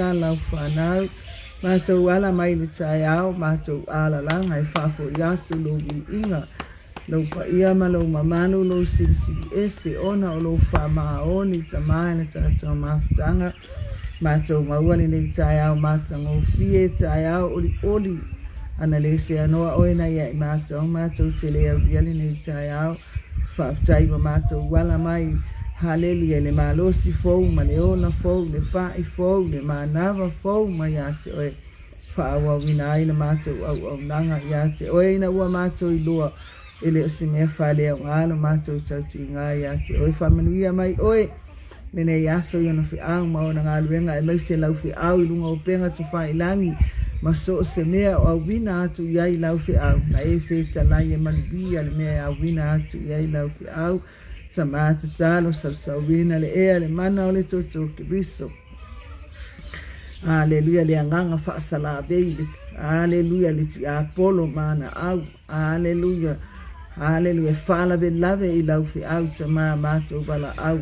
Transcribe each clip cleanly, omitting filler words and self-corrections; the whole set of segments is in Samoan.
manuia lau fanau. Matou ala mai le taeao, matou alalaga e faafoi atu lou viiga, lou paia ma lou mamalu, lou silisili ese ona o lou faamaoni Tama i le tatou mafutaga. Matou maua lenei taeao matagofie, taeao olioli, ana le seanoa oe na ia i matou, matou te le aulia lenei taeao. Faafetai ua matou ala mai, haleluia, i le malosi fou ma le ola fou, le pa'i fou, le manava fou mai ia te oe. Faaauauina ai le matou auaunaga ia te oe ina ua matou iloa e le o se mea faaleaoga lo matou tautiga ia te oe. Faamanuia mai oe lenei aso i ona feau ma ona galuega, aemaise lau feau i luga o upega tofailangi ma so o se mea o auina atu i ai lau feau, na e fetalai e manuia le mea e auina atu i ai lau feau. Tama tatalo sausauina le ea le mana o le toto o Keriso. Aleluia le agaga faasalavei le Aleluia le tiapolo ma ana au. Aleluia Aleluia e faalavelave i lau feau tama matou valaau.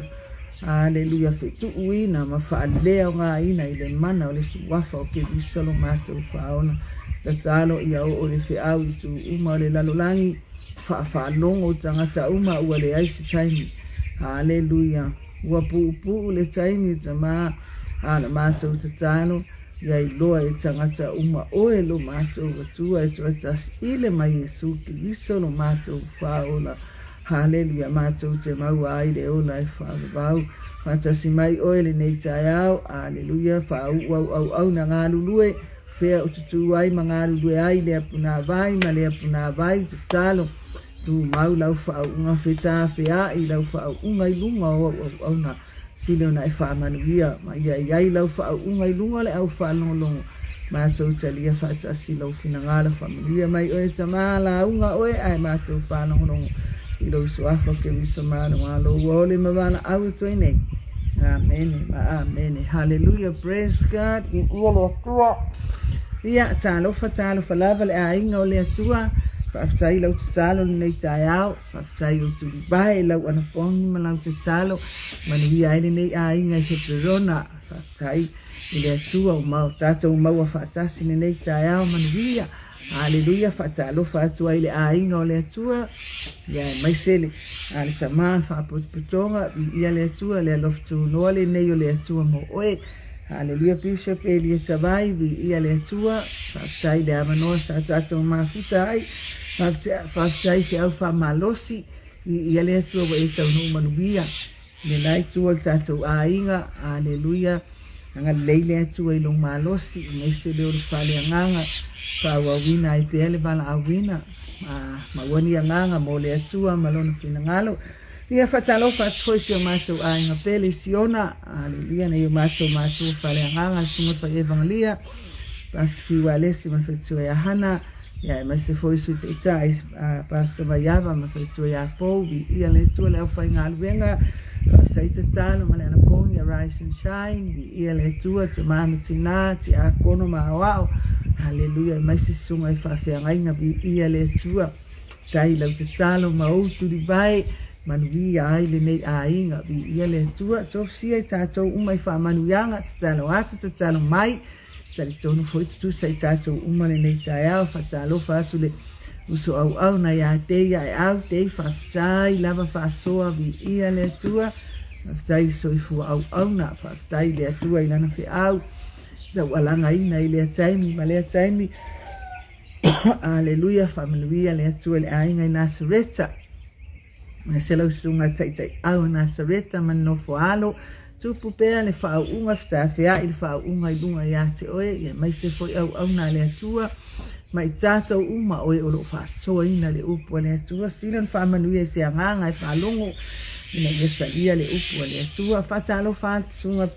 Aleluia fetuuina ma faaleaogaina i le mana o le suafa o Keriso lo matou faaola. Tatalo ia oo le feau i itu uma o le lalolagi. Faafaalogo tagata uma ua leai se taimi. Aleluia. Ua puupuu le taimi tama a la matou tatalo ia iloa e tagata uma oe lo matou Atua e toatasi ile ma Iesu Keriso lo matou Faaola. Haleluia matou te maua ai le ola e faavavau. Faatasi mai oe lenei taeao. Aleluia. Faauu au auauna galulue fea o tutū ai ma galulue ai lea punāvai ma lea punāvai tatalo tumau lau faauuga fetaafea'i lau faauuga i luga o au auauna sili ona e faamanuia ma ia i ai lau faauuga i luga o le au faalogologo matou talia faatasi lou finagalo faamanuia mai oe Tama lauga oe ae matou faalogologo i lou suafa Keriso malomalo ua ole ma valaau atu ai nei Amene ma amene. Hallelujah. Praise God. Viia le Atua. Ia, talofa, talofa lava le aiga o le Atua. Faafetai lau tatalo lenei taeao. Faafetai o tulivae lau anapogi ma lau tatalo. Manuia ai lenei aiga i Heperona. Faafetai i le Atua ua mau tatou maua faatasi lenei taeao manuia. Aleluia, faatalofa atu ai i le aiga o le Atua, ia aemaise le, a le tama le faapotopotoga, viia le Atua, le alofa tunoa lenei o le Atua mo oe. Aleluia, Bishop Elia Tavai, viia le Atua, faafetai le avanoa sa tatou mafuta ai, faafetai feau faamalosi, viia le Atua ua e taunuu manuia. Le la itu o le tatou aiga, aleluia, agalelei le Atua i lou malosi, aemaise le ola faaleagaga, faaauauina ai pea le valaauina, ma maua ni agaga mo le Atua ma Lona finagalo. Ia faatalofa atu foi i si o matou aiga pele i Siona, aleluia, nai o matou matua faaleagaga, le Susuga Fai Evangelia, Pastor Fiu Alesi ma le faletua ia Hana, Ia aemaise foi Sui Taitai Pastor Maiava ma faletua ia Pou, viia le Atua le aufaigaluega, faafetai tatalo ma le anapogi Arise and Shine, viia le Atua, tama ma tina, tiakono ma aoao, haleluia, aemaise susuga i faafeagaiga, viia le Atua, faafetai i lau tatalo ma ou tulivae, manuia ai lenei aiga, viia le Atua, tofusia i tatou uma i faamanuiaga, tatalo atu tatalo mai, Talitonu foi tutusa i tatou uma lenei taeao, faatalofa atu le uso auauna ia Tei Aeau, Tei faafetai lava faasoa viia le Atua, faafetai i soifua auauna, faafetai i le Atua i lana feau taualagaina i lea taimi ma lea taimi. Aleluia, faamanuia le Atua i le aiga i Nasareta. Aemaise lau susuga taitaiau o Nasareta ma le nofo alo, tupu pea le faauuga, fetaafeai le faauuga i luga ia te oe, aemaise foi auauna a le Atua, ma i tatou uma oe o lo o faasoaina le upu a le Atua. Sili ona faamanuia i se agaga e faalogo ina ia talia le upu a le Atua. Faatalofa atu susuga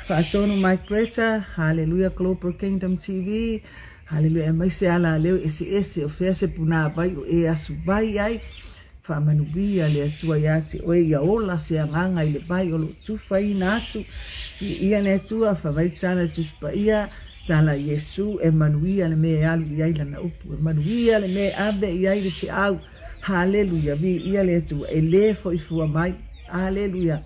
Faatonu Mike Greta, Haleluia Global Kingdom TV, Haleluia aemaise alaleo eseese o fea se punāvai o e asu vai ai. Faamanuia le Atua ia te oe ia ola se agaga i le vai o lo o tufaina atu. Viia le Atua, fai mai tala i Tusi Paia, tala Iesu, e manuia le mea e alu i ai lana upu, e manuia le mea e ave i ai le feau. Haleluia, viia le Atua, e le foi fua mai. Haleluia.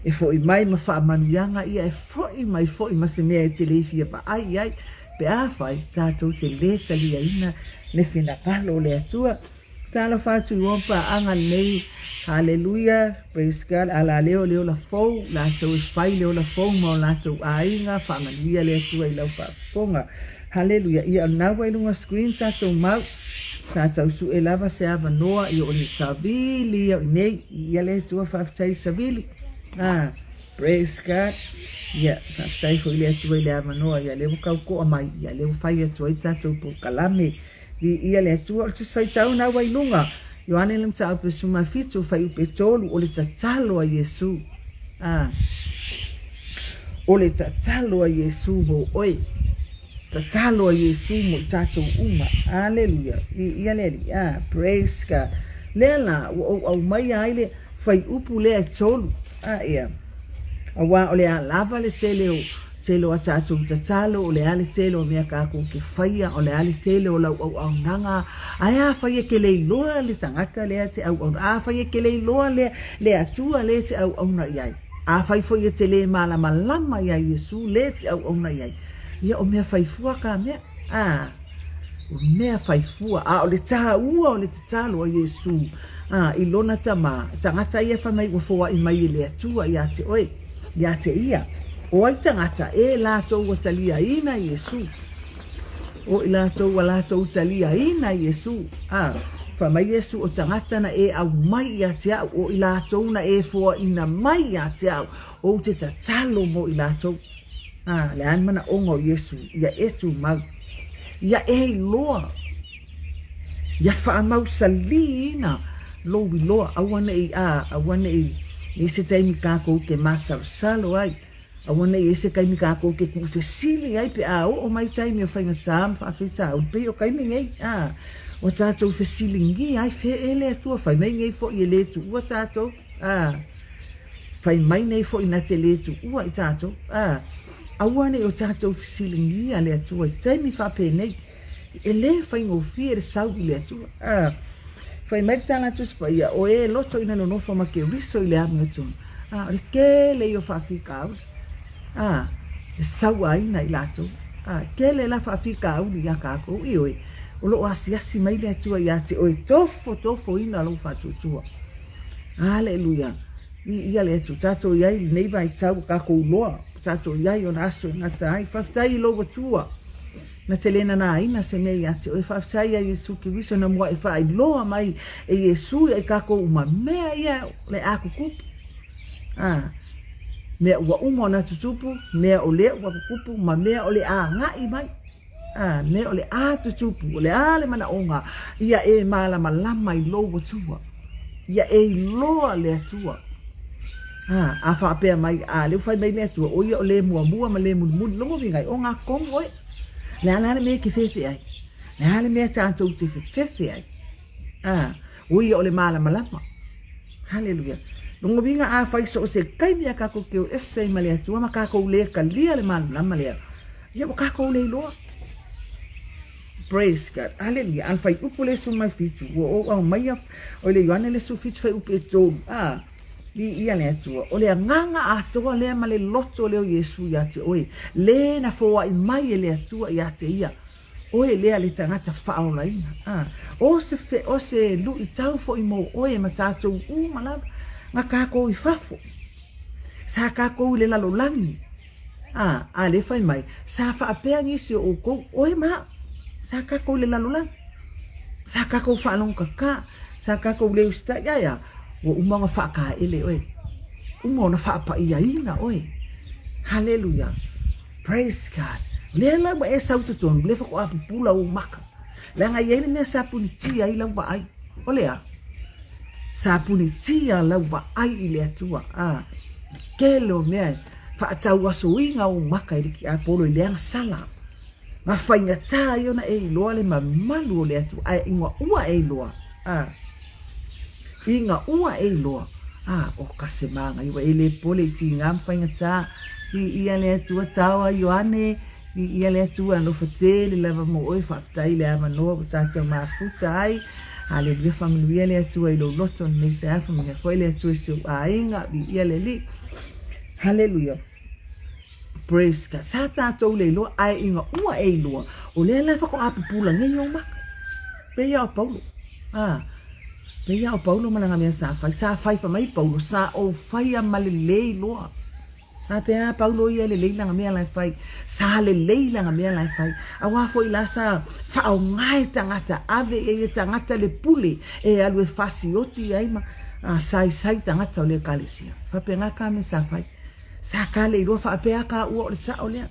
E foʻi mai ma faamanuiaga ia, e foʻi mai foʻi ma se mea e te le fia vaai i ai, pe afai tatou te lē taliaina le finagalo o le Atua. Talofa atu i ua paaga lenei, Haleluia, praise God, alaleo le ola fou, latou e fai le ola fou ma o latou aiga, faamanuia le Atua i lau faafofoga. Haleluia, ia o lena ua i luga screen tatou mau, sa tau sue lava se avanoa i o le savili ia i nei, i ia le Atua faafetai i savili. Ah, praise God. Ia, faafetai foi le Atua i le avanoa, ia lea ua tau toa mai, ia lea ua fai atu ai tatou polokalame. Viia le Atua, o le Tusi Faitau na ua i luga, Ioane le Mataupu 17, fuaiupu 3, o le tatalo a Iesu. A. O le tatalo a Iesu mo oe. Tatalo a Iesu mo i tatou uma. Aleluia. Viia le Alii. A, praise God. Lea la, ua ou aumaia ai le fuaiupu lea e tolu. A, ia. Auā o le a lava le tele o Tele o a tatou tatalo, o le a le tele o mea kākou ke faia, o le a le tele o lau auaunaga, ae afai e ke le iloa le tagata lea te auauna, afai e ke le iloa le, le Atua le te auauna i ai, afai foi e te le malamalama iā Iesu le te auauna i ai, ia o mea fai fua ka mea, a, o mea fai fua, a o le tāua o le tatalo a Iesu, a, i lona Tama, tagata ia fai mai ua foai mai e le Atua iā te oe. Ia te ia, o ai tagata e latou ua taliaina Iesu? O i latou ua latou taliaina Iesu. A, fai mai Iesu, o tagata na e aumai ia te au, o i latou na e foaina mai ia te au, ou te tatalo mo i latou. A, le a le manaoga o Iesu, ia e tumau, ia e iloa. Ia faamausalīina lou iloa, aua ne i, a, aua ne i i ai se taimi kākou ke masalosalo ai, aua ne i ai se taimi kākou ke kuʻufesili ai pe a oo mai taimi o faigata ma faafitauli, pei o taimi nei, a, ua tātou fesiligia ai, fea ea le Atua, fai mai nei foi e le tuua tātou, a, fai mai nei foi na te le tuua i tātou, a, aua ne i o tātou fesiligia le Atua i taimi faapenei. E lē faigofie le sau i le Atua. A, fai mai le tala Tusi Paia, o e loto ina nonofo ma Keriso i le amiotonu, a, o le kele ia o faafitauli, a, e sauaina i latou. A, kele la faafitauli iā kākou, ioe, o lo o asiasi mai le Atua iā te oe, tofotofoina lou faatuatua. Aleluia! Viia le Atua. Tatou i ai i lenei vaitau ua kākou iloa, ua tatou i ai ona aso e gata ai. Faafetai i lou Atua. Na te le nanaina se mea ia te oe. Faafetai ia Iesu Keriso na muaʻi faailoa mai e Iesu ia i kakou uma mea ia le a kukupu. A, mea ua uma ona tutupu, mea o lea ua kukupu, ma mea o le a gaʻi mai. A, mea o le a tutupu, o le a le manaʻoga ia e malamalama i lou Atua. Ia e iloa le Atua. A, a faapea mai, a lea ua fai mai le Atua, o ia o le muamua ma le mulimuli. Lona uiga ai, o ngā komu oe. Le a la le mea e te fefe ai? Le a le mea tātou te fefefe ai? A, o ia o le malamalama. Haleluia. Lona uiga a fai so o se taimi a kākou te o ese ai ma le Atua ma kākou le talia le malamalama lea, ia ua kākou le iloa. Praise God. Haleluia. A le fuaiupu le 17, ua ou aumaia, o le Ioane le 17 fuaiupu e tolu. A, viia le Atua. O le agaga atoa lea ma le loto lea o Iesu ia te oe, le na foai mai e le Atua ia te ia, oe lea le tagata faaolaina. A, o se, fe, o se luitau foi mo oe ma tatou uma lava, na kākou i fafo. Sa kākou i le lalolagi. A, a lea fai mai, sa faapea nisi o oukou, oe ma au, sa kakou i le lalolagi, sa kakou faalogokaka, sa kakou le usitai, ae a, ua uma ona faakaele oe, uma ona faapaiaina oe. Haleluia. Praise God. O lea la ua e sau totonu, lea faatoa pupula ou maka. Leaga e i ai le mea sa punitia ai lau vaai. O le a? Sa punitia lau vaai i le Atua. A, tele o mea e faatauasoina ou maka i le tiapolo i le agasala. Ma faigata ai ona e iloa le mamalu o le Atua, ae ina ua e iloa, a, ina ua e iloa, a, o ka se māgai ua e le pole i tīgā ma faigata, viia le Atua, tao a Ioane, Viia le Atua, alofa tele lava mo oe, faafetai i le avanoa ua tatou mafuta ai. Haleluia, faamanuia le Atua i lou loto i lenei taeao, faamanuia foi le Atua i si ou aiga, viia le Alii. Haleluia. Praise God. Sa tātou le iloa, ae ina ua e iloa, o lea la faatoa pupula nei ou maka. Pei a o Paulo. Ah, pei a o Paulo ma lana mea sa fai. Sa fai pa mai Paulo, sa ou faia ma lelei loa. A pe a Paulo ia e lelei lana mea la e fai. Sa lelei lana mea la e fai. Auā foi la sa faaaoga e tagata, ave i ai e tagata le pule e alu e fasioti ai ma saisai tagata o le ekalesia. Faapena ka mea sa fai. Sa ka le iloa faapea ka ua o le sao lea.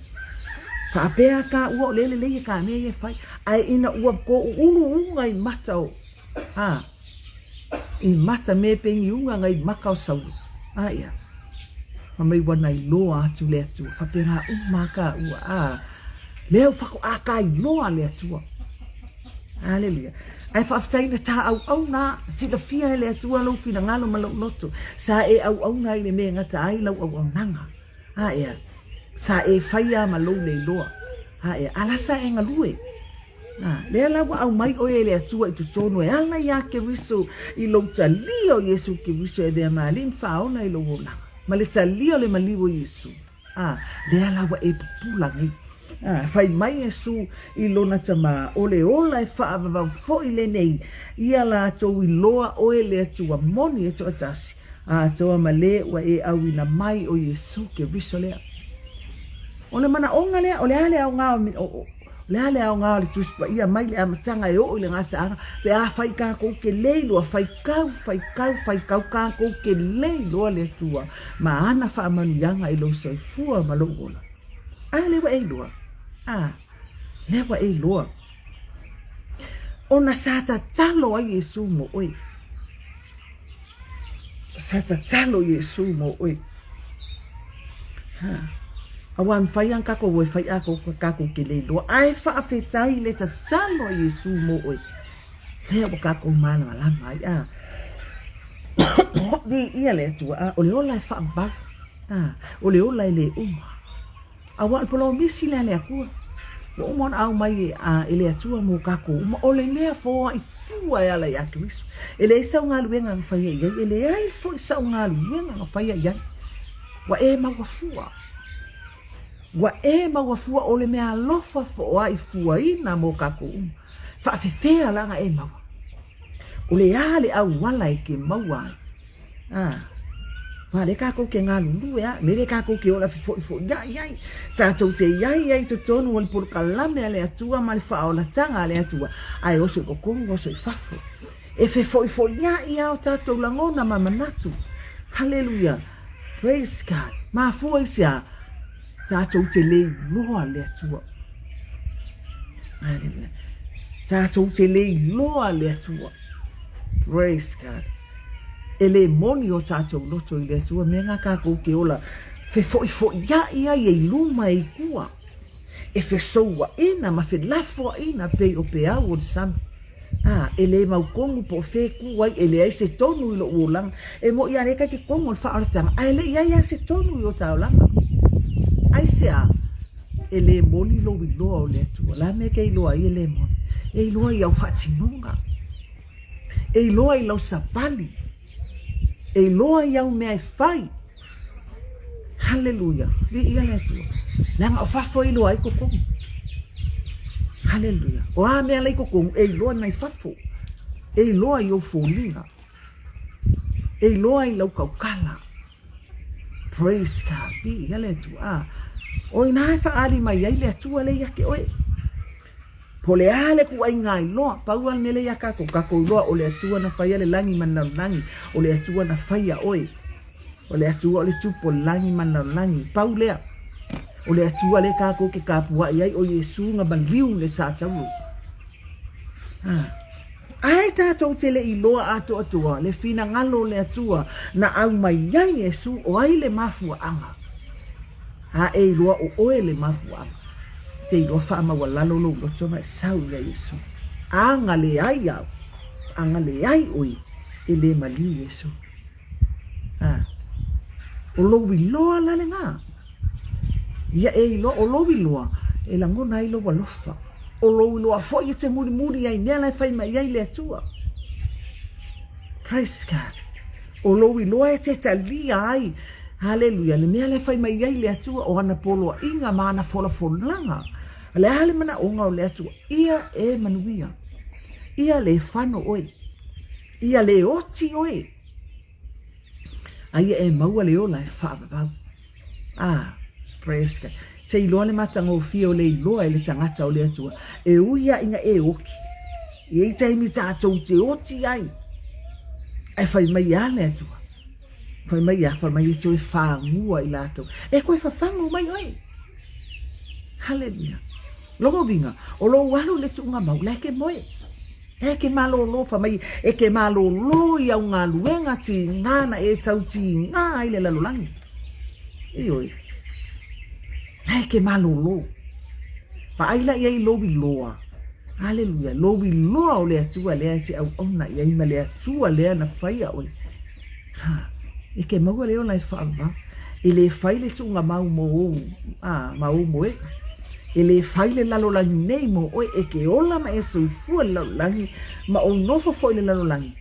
Faapea ka ua o le lelei e ka mea ia e fai. Ae ina ua toʻuuluuga i mata o, a, i mata me peniuga ngai maka o Saulo. A ia. Fa mai ua nailoa atu le Atua. Faapena uma ka ua. A, lea ua faatoa ka iloa le Atua. Aleluia. Ae faafetai na tā auauna, silafia e le Atua lou finagalo ma lou loto. Sa e auauna i le mea e gata ai lau auaunaga. A ea, sa e faia ma lou leiloa. A ea, a la sa e galue. A, lea la ua aumai oe e le Atua i totonu e ala iā Keriso i lou talia o Iesu Keriso e avea ma Alii ma Faaola i lou olaga, ma le talia o le maliu o Iesu. A, lea la ua e pupula nei. A, fai mai Iesu i lona tamā, o le ola e faavavau foi lenei ia latou iloa oe le Atua moni e toatasi, atoa ma le ua e auina mai o Iesu Keriso lea. O le manaoga lea, o le a le aoga o, o, O le a le aoga o le Tusi Paia mai le amataga e oo i le gataaga pe afai kākou ke le iloa, faitau, faitau, faitau kākou ke le iloa le Atua ma ana faamanuiaga i lou soifua ma lou ola. A lea ua e iloa. A lea ua e iloa. Ona sa tatalo ai Iesu mo oe. Sa tatalo Iesu mo oe. Ha. Auā mawhai ana kākou e whai a kākou ke le iloa. Ae faafetai le tatalo a Iesu mo oe. Lea ua kākou mālamalama ai. A. Viia le Atua. A, o le ola e faavavau. A, o le ola e le uma. Auā o le polomisi lea a le Atua, ua uma ona aumai e le Atua mo kākou uma, o le mea foai fua e ala iā Keriso. E leai sau galuega na faia i ai, e leai foi sau galuega na faia i ai. Ua e maua fua. Ua e maua fua o le mea alofa foai fuaina mo kākou uma. Faafefea la ona e maua? O le a le auala e te maua ai? Ā, wā lea kākou ke galulue a, me lea kākou ke ola fefoʻifoʻiaʻi ai, tātou te iai ai i totonu o le polokalame a le Atua ma le faaolatanga a le Atua, a e oso i totonu, oso i fafo. E fefoʻifoʻiaʻi a o tātou lagona ma manatu. Haleluia! Praise God! Mafua i se a? Tātou te le iloa le Atua. Haleluia! Tātou te le iloa le Atua. Praise God. E le moni o tātou loto i le Atua me ngā kākou ke ola fefoʻifoʻiaʻi ai e i luma e i kua, e fesouaʻina ma felafoaʻina pei o peau o le sami. A, e le mau konu po o fe kū ai, e leai se tonu i loʻu olaga. E moʻi a le kai ke konu o le faaolatanga, ae le i ai a se tonu i o ta olaga. Aisea? E le moni lou iloa o le Atua. La mea ke iloa ai e le moni? E iloa i au faatinoga. E iloa i lau sapali. E iloa i au mea e fai. Haleluia. Viia le Atua. Leaga o fafo e iloa ai totonu. Haleluia. O a mea la i totonu, e iloa mai fafo. E iloa i ou foliga. E iloa i lau tautala. Praise God. Viia le Atua. Ah. O inā e whaali mai ai le Atua le ia te oe. Po le a le kuaiga iloa, pau a le mea le ia kākou, kākou iloa o le Atua na whaia le langi ma le lalolagi, o le Atua na whaia oe. O le Atua o le tupu o le langi ma le lalolagi, pau lea. O le Atua le kākou ke kapuaʻi ai, o Iesu na maliu le sa taulo. Ah. Ae tātou te le iloa atoatoa le finagalo o le Atua na aumai ai Iesu o ai le mafuaaga. A e iloa o oe le mafuaaga. Te iloa faamaualalo lou loto ma e sau ia Iesu. A galeai au, a galeai oe e le maliu Iesu. A, o lou iloa la lenā. Ia e iloa, o lou iloa, e lagona ai lou alofa. O lou iloa foi e te mulimuli ai mea la e fai mai ai le Atua. Praise God. O lou iloa e te talia ai. Haleluia, le mea lea e fai mai ai le Atua o ana poloaiga ma ana folafolaga. O le a le manaoga o le Atua? Ia e manuia. Ia le fano oe. Ia le oti oe. A ia e maua le ola e faavavau. Ah, praise God. Se iloa le matagofie o le iloa e le tagata o le Atua. E ui a ina e oti. E i ai taimi tatou te oti ai. Ae fai mai a le Atua. Fai mai a, fai mai e toe fagua i latou. E koe fafagu mai oe. Haleluia. Lona uiga, o lou alu i le tuuga mau, la e ke moe. La e ke malōlō, fai mai, e ke malōlō i au galuega tigā na e tau tigā ai le lalolagi. Ioe. La e ke malōlō. Vaai la i ai lou iloa. Aleluia. Lou iloa o le Atua lea e te auauna i ai ma le Atua lea na faia oe. Ha, e ke maua le ola e faavavau. E le fai le tuuga mau mo ou, a, ma ou moega. E le fai le lalolagi nei mo oe, e ke ola ma e soifua le lalolagi, ma ou nofo foi le lalolagi.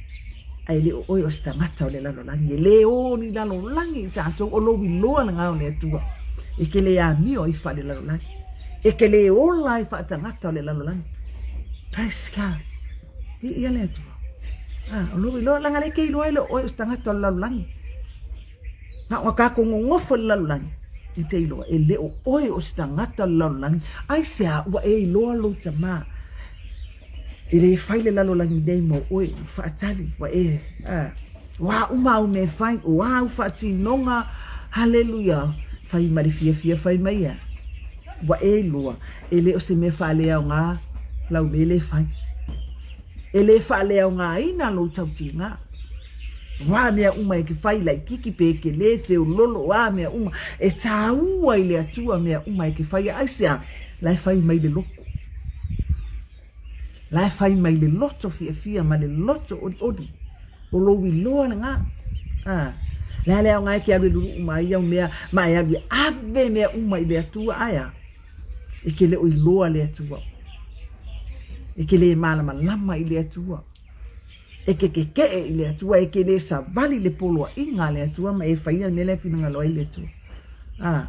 Ae le o oe o se tagata o le lalolagi, e le o ni lalolagi i tatou, o lou iloa lena o le Atua, e ke le amio ai faale-lalolagi, e ke le ola ai faatagata o le lalolagi. Praise God. Viia le Atua. Ah, o lou iloa, leaga lea e te iloa ai le oe o se tagata o le lalolagi. Na o tatou nonofo i le lalolagi, e te iloa, e le o oe o se tagata o le lalolagi, aisea ua e iloa lou tamā. E le fai le lalolagi nei mo oe, ua faatali, ua e, ah, o a uma au mea e fai, o a au faatinoga, haleluia, fai ma le fiafia fai mai ia. Ua e iloa, e le o se mea faaleaoga lau mea lea e fai. E le faaleaogaina lou tautiga. O a mea uma e ke fai laititi pe e kele, feololo, o a mea uma, e tāua i le Atua mea uma e ke faia. Aisea? La e fai mai le loto. La e fai mai le loto fiafia ma le loto olioli. O lou iloa lena. A, le a le aoga e ke alu e luluʻu mai au mea, ma e alu e ave mea uma i le Atua, ae a? E ke le o iloa le Atua. E ke le malamalama i le Atua. E ke kekeʻe i le Atua, e ke le savali le poloaiga a le Atua ma e faia le mea lea e finagalo ai le Atua. A,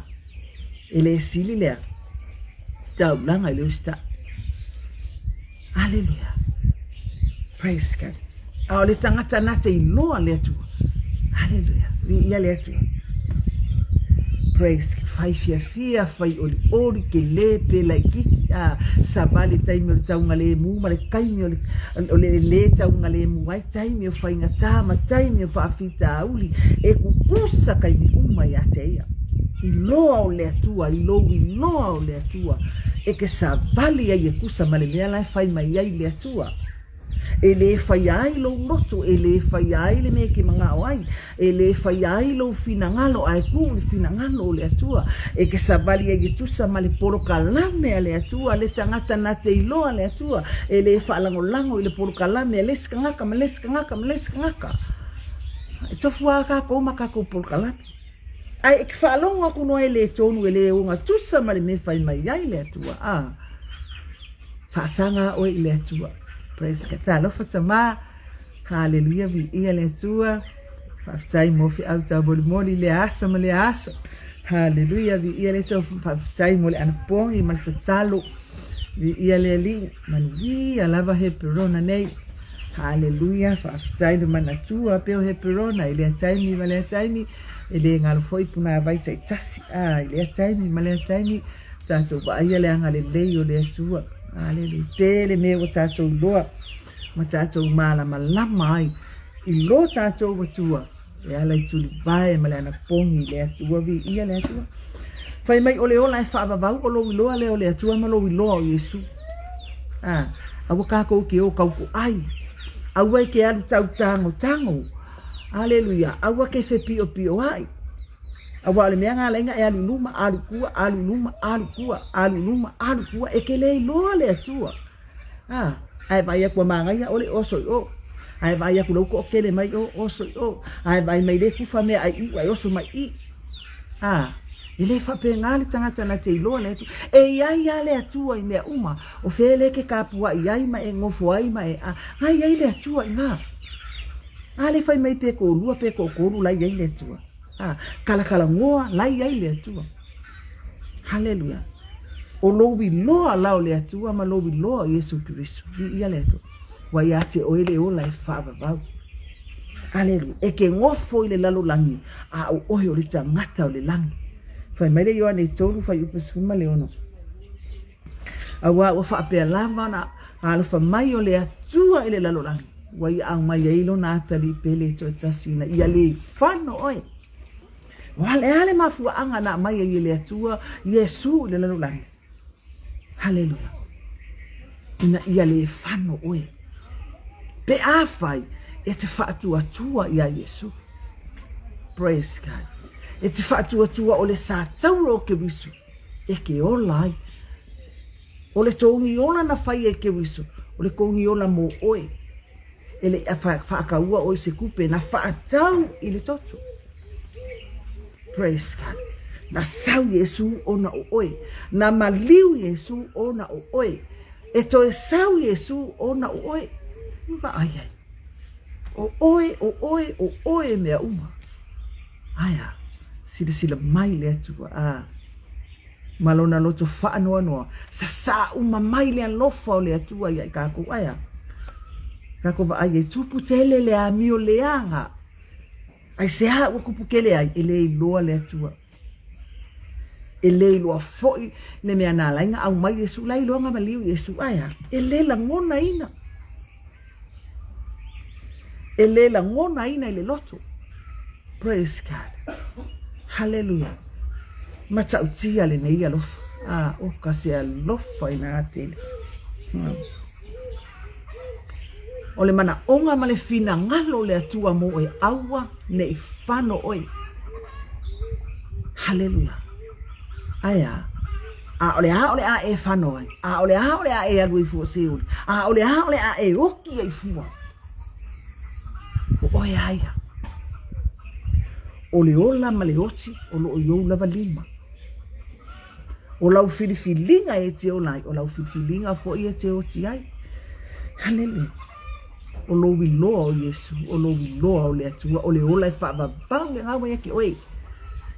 e le sili lea taulaga i le usitai. Aleluia. Praise God. A o le tagata na te iloa le Atua. Aleluia. Viia le Atua. Praise God. Fai fiafia, fai olioli, kele, pe laititi, a savali taimi o le taugalemu ma le taimi o le, o le le taugalemu ai, taimi o faigata ma taimi o faafitauli, e kukusa taimi uma ia te ia. Iloa o le Atua, i lou iloa o le Atua, e ke savali ai e tusa ma le mea la e fai mai ai le Atua. E lē faia ai lou loto, e lē faia ai le mea e ke manao ai, e lē faia ai lou finagalo, ae tuu le finagalo o le Atua. E ke savali ai e tusa ma le polokalame a le Atua, le tagata na te iloa le Atua, e lē faalagolago i le polokalame a le isi tagata ma le isi tagata ma le isi tagata. E tofu lava tatou ma tatou polokalame. Ae e ke faalogo aku noa e lē tonu, e lē ogatusa ma le mea e fai mai ai le Atua, a. Faasaga oe i le Atua. Praise God. Talofa tama. Haleluia, viia le Atua. Faafetai mo feau taumolimoli i lea aso ma lea aso. Haleluia, viia le Atua. Faafetai mo le anapogi ma le tatalo. Viia le Alii. Manuia lava Heperona nei. Haleluia, faafetai le manatua pea o Heperona i lea taimi ma lea taimi. E le galo foi punāvai taitasi. Ah, i lea taimi ma lea taimi. Tatou vaaia le agalelei o le Atua. Aleluia. Tele mea ua tatou iloa ma tatou malamalama ai i lo tatou Atua e ala i tulivae ma le anapogi i le Atua. Viia le Atua. Fai mai o le ola e faavavau o lou iloa lea o le Atua ma lou iloa o Iesu. Ah, aua kākou ke o kaukoʻai. Aua e ke alu tau tagotago. Aleluia. Aua ke fepiopioaʻi. Aua o le mea na ala ai na e alu i luma, alu i tua, alu i luma, alu i tua, alu i luma, alu i tua, e ke le iloa le Atua. A, ae vaai atu a manaia ʻole, oso i o. Ae vaai atu la ua toʻatele mai o, oso i o. Ae vaai mai le tufa mea ai i, ae oso mai i. A, e le faapena le tagata na te iloa le Atua. E i ai lava le Atua i mea uma. O fea lea e ke kapuaʻi ai ma e nofo ai ma e, a, na i ai le Atua i ina. A le fai mai pe toalua pe toatolu la i ai le Atua. A, kalakalagoa la i ai le Atua. Haleluia. O lou iloa la o le Atua ma lou iloa o Iesu Keriso. Viia le Atua. Ua ia te oe le ola e faavavau. Aleluia. E ke gofo i le lalolagi, a o oe o le tagata o le lagi. Fai mai le Ioane 3, fuaiupu 16. Auā ua faapea lava ona alofa mai o le Atua i le lalolagi, ua ia aumai ai lona atalii pele toatasi ina ia le fano oe. Ua le a le mafuaaga na aumai ai e le Atua Iesu i le lalolagi? Haleluia. Ina ia le fano oe. Pe afai e te faatuatua iā Iesu. Praise God. E te faatuatua o le satauro o Keriso e ke ola ai. O le togi ola na fai e Keriso, o le togi ola mō oe. E le i whaakaua oe se kupe, na whaatau i le toto. Praise God. Na sau Iesu ona o oe. Na maliu Iesu ona o oe. E toe sau Iesu ona o oe. I vaai ai. O oe, o oe, o oe mea uma. Aea, silasila mai le Atua, a ma lona loto faanoanoa, sasā uma mai le alofa o le Atua ia i kākou. Aea, kākou vaai e tupu tele le amio leaga. Aisea ua kupu kele ai, e le iloa le Atua. E le iloa foi le mea na ala ai na aumai Iesu, la iloa na maliu Iesu, aea, e le lagonaina. E le lagonaina i le loto. Praise God. Hallelujah. Matautia lenei alofa. Ah, oh, ka se alofa ina tele. O le manaʻoga ma le finagalo o le Atua mō oe, aua ne i fano oe. Haleluia. Ae a? A o le a o le a e fano ai? A o le a o le a e alu ai fua Seoli? A o le a o le a e oki ai fua? O oe a ia. O le ola ma le oti o loo i ou lava lima. O lau filifiliga e te ola ai, o lau filifiliga foi e te oti ai. Haleluia. O lou iloa o Iesu, o lou iloa o le Atua, o le ola e faavavau le gaua ia te oe.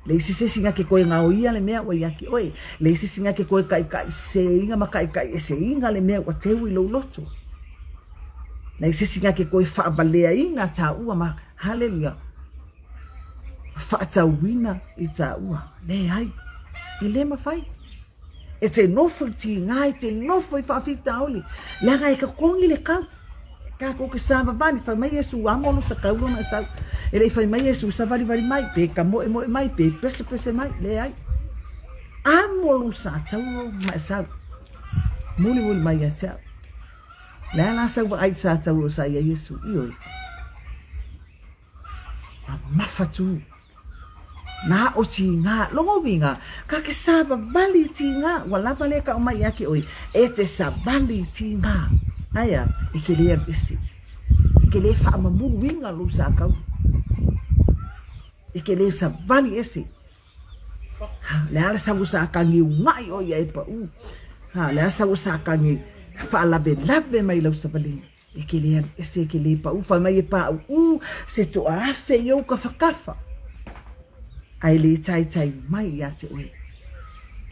Leai se isi na te toe gaoia le mea ua ia te oe. Leai se isi na te toe taitaiseseina ma taitaieseina le mea ua teu i lou loto. Leai se isi na te toe faavaleaina tāua ma, haleluia, faatauina i tāua. Leai, e le mawhai. E te nofo i tīngā, e te nofo i faafitauli. Leaga e totogi le kau. Kākou ke savavali, fai mai Iesu amo lo sa kau lona e sau. E le i fai mai Iesu savalivali mai, pe kamoemoe mai, pe pesepese mai, leai. Amo lo sa tauro ma e sau. Mulimuli mai ia te au. Le a la sau vaai sa tauro sa ia Iesu, ioe. Mamafa tū. Nā o tīngā, logo uiga, ka ke savavali tīngā, ua lava lea kau mai ia ke oi, e te savali tīngā. Aea, e ke le alu ese. E ke le whaamamuru inga lou sa kau. E ke le savali ese. Ha, le ala sau sa kangi ungai o ia e pa u. Ha, le ala sau sa kangi whaalawelawe mai lau savalinga. E ke le alu ese, e ke le paʻu, fai mai e paʻuʻu se toa afe i ou kafakafa, a e le taitai mai iā te oe.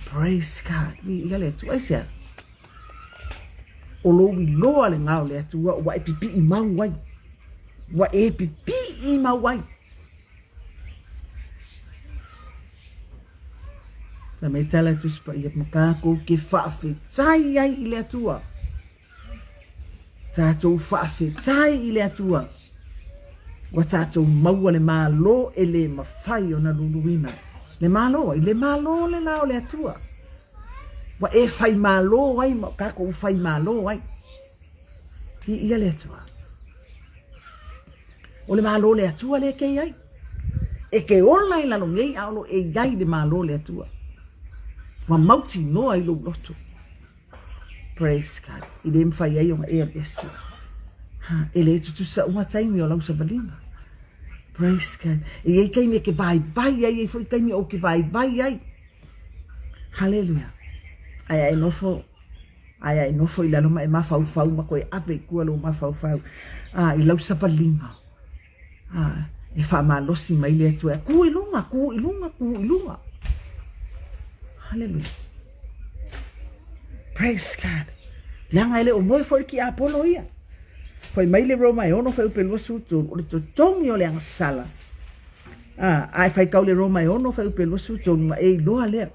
Praise God. Viia le Atua. Aisea? O lou iloa le gā o le Atua ua e pipiʻi mau ai. Ua e pipiʻi mau ai. Fai mai tala Tusi Paia ma kākou ke faafetai ai i le Atua. Tātou faafetai i le Atua, ua tātou maua le Malo e lē mafai ona luluina. Le Malo ai? Le Malo le la o le Atua. Ua e fai Malo ai ma kākou fai Malo ai. Viia le Atua. O le Malo le Atua lea ke i ai. E ke ola i lalo nei a o lo e i ai le Malo le Atua. Ua mautinoa i lou loto. Praise God. I le mawhai ai ona e alu ese. Ha, e le tutusa uma taimi o lau savaliga. Praise God. E iai taimi e ke vaivai ai, e foi taimi o ke vaivai ai. Hallelujah. Ae a e nofo, ae a e nofo i lalo ma e mafaufau ma koe ave i tua lou mafaufau, a, i lau savaliga. A, E faamalosi mai le Atua, kū i luga, kū i luga, kū i luga. Haleluia. Praise God. Leaga e le o moe foi le tiapolo ia. Fai mai le Roma e 6 fuaiupu e 23, o le totogi o le agasala. A, a e faitau le Roma e 6 fuaiupu e 23, ma e iloa lea.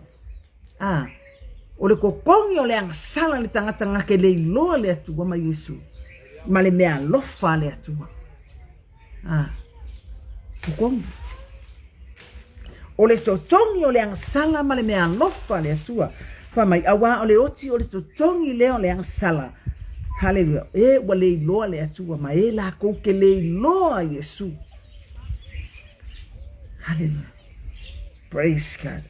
A, o le totogi o le agasala le tagata na te le iloa le Atua ma Iesu, ma le meaalofa a le Atua. A, totogi. O le totogi o le agasala ma le meaalofa a le Atua. Fai mai, auā o le oti o le totogi lea o le agasala. Haleluia. E ua le iloa le Atua ma e lākou ke le iloa Iesu. Haleluia. Praise God.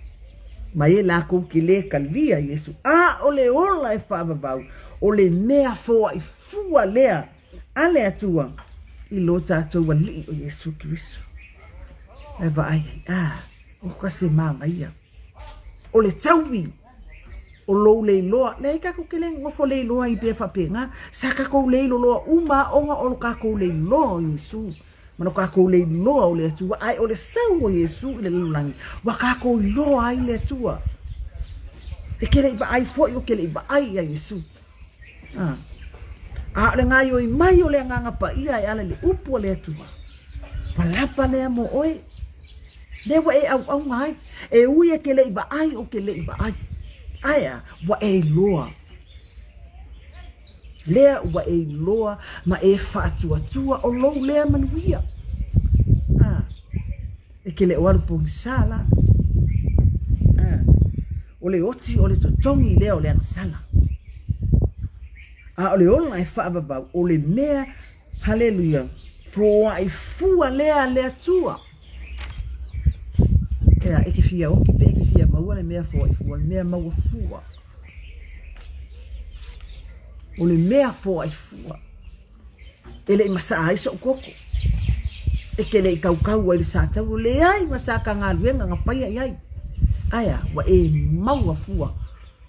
Ma e lākou ke le kalia Iesu. A o le ola e faavavau, o le mea foai fua lea a le Atua i lo tātou Alii o Iesu Keriso. E vaai ai, a, o ka se manaia. O le taui o lou leiloa, leai kākou ke le nofo leiloa i pea faapena, sa kākou leiloloa uma ona o lo kākou leiloa o Iesu. Ma lo kākou leiloa o le Atua, ae o le sau o Iesu i le lalolagi, ua kākou iloa ai le Atua. E ke le i vaai foi o ke le i vaai ia Iesu. A, a o le gaioi mai o le Agaga Paia e ala i le upu a le Atua, ua lava lea mo oe. Lea ua e auauna ai, e ui e ke le i vaai o ke le i vaai. Ae a, ua e iloa. Lea ua e iloa ma e faatuatua o lou lea manuia. A, e ke le o alu pogisa la. A, o le oti o le totogi lea o le agasala. A o le ola e faavavau, o le mea, haleluia, foai fua lea a le Atua. Ea, e te fia oti pe e te fia maua le mea foai fua, le mea maua fua. O le mea foai fua. E le i masaa ai soʻu toto. E ke le i kaukau ai le satauro, leai ma sa ka galuega na faia i ai. Ae a, ua e maua fua,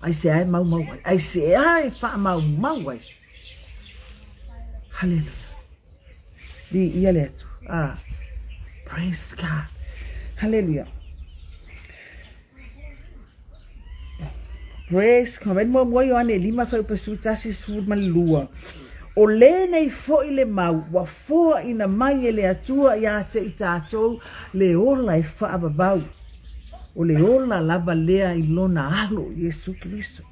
aisea e maumau ai, aisea e faamaumau ai. Haleluia. Viia le Atua. Ah, praise God. Haleluia. Praise God. Mai muamua Ioane 5 fuaiupu 11 12. O lenei foi le mau ua foaina mai e le Atua iā te i tātou le ola e faavavau. O le ola lava lea i lona alo Iesu Keriso.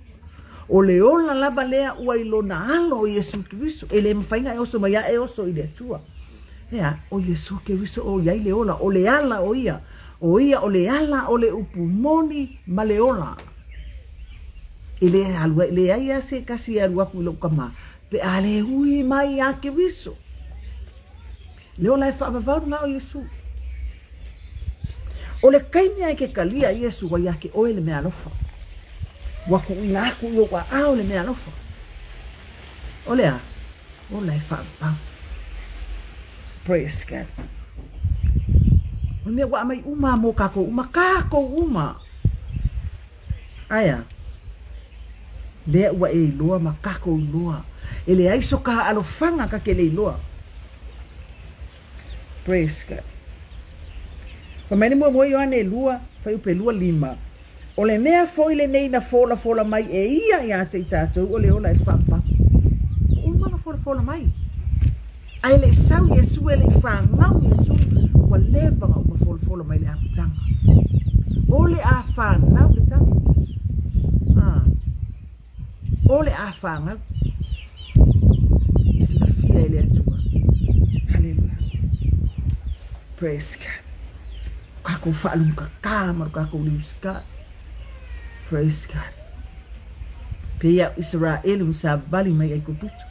O le ola lava lea ua i lona alo o Iesu Keriso. E le mafai ona e oso mai a e oso i le Atua. Ea, o Iesu Keriso o i ai le ola, o le ala o ia. ʻO ia o le ala o le upu moni ma le ola. E le alu ai, leai lava se tasi e alu aku i loʻu kamā, pe a le ui mai iā Keriso. Le ola e faavavau lena o Iesū. ʻO le kaimi a e ke kalia Iesū ua iā ke ʻoe le mea alofa. Ua kuʻuina aku i ou ʻaʻao le mea alofa. ʻO le a? Ola e faavavau. Praise God. O le mea ua aumai uma mo kākou uma, kākou uma. Ae a? Lea ua e iloa ma kākou iloa. E leai so ka alofaga ka ke le iloa. Praise God. Fai mai le muamua Ioane 2, fuaiupu e 25. O le mea foi lenei na folafola mai e ia iā te i tātou o le ola e faapapa. Ua uma ona folafola mai. Ae le i sau Iesu, e le i fanau Iesu, ua leva ona uma folafola mai le amataga. O le a fanau le tama. Ah. O le a fanau. I silafia e le Atua. Haleluia. Praise God. Kākou whaalumukakā ma lo kākou liusika. Praise God. Pēia o Isaraelu ma savali mai Aikupito.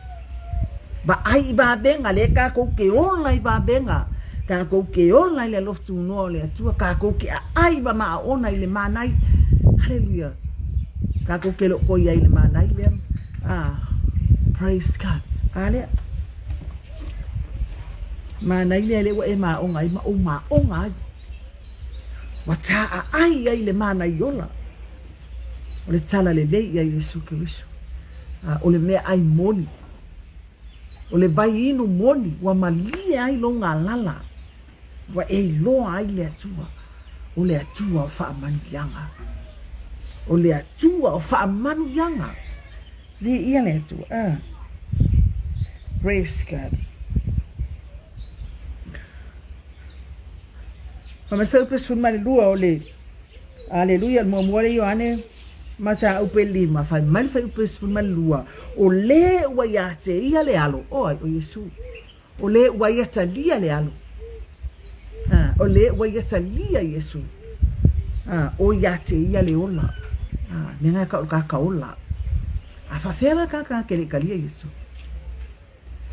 Vaai i vavega, lea kākou ke ola i vavega. Kākou ke ola i le alofa tunoa o le Atua. Kākou ke ʻaʻai ma maʻaona i le mānai. Haleluia. Kākou ke loko ia i le mānai lea. Ah, praise God. A lea. Mānai lea le ua e māʻonga ai ma ou māʻonga ai. Ua tāʻaʻai ai le mānai ola. O le tala lelei ia Iesu Keriso. A, o le mea ʻai moni. O le wai inu moni, ua malie ai lou galala. Ua e iloa ai le Atua, o le Atua o faamanuiaga. O le Atua o faamanuiaga. Viia le Atua. Ah. Praise God. Fai mai le fuaiupu 12 o le Aleluia, le muamua le Ioane mataupu e lima, fai mai le fuaiupu 12, o le ua ia te ia le alo, o ai, o Iesu. O le ua ia talia le alo. A, o le ua ia talia Iesu. A, o ia te ia le ola. A, mea nga ka o ka ka ola. A faafefea la ka ka ke le talia Iesu.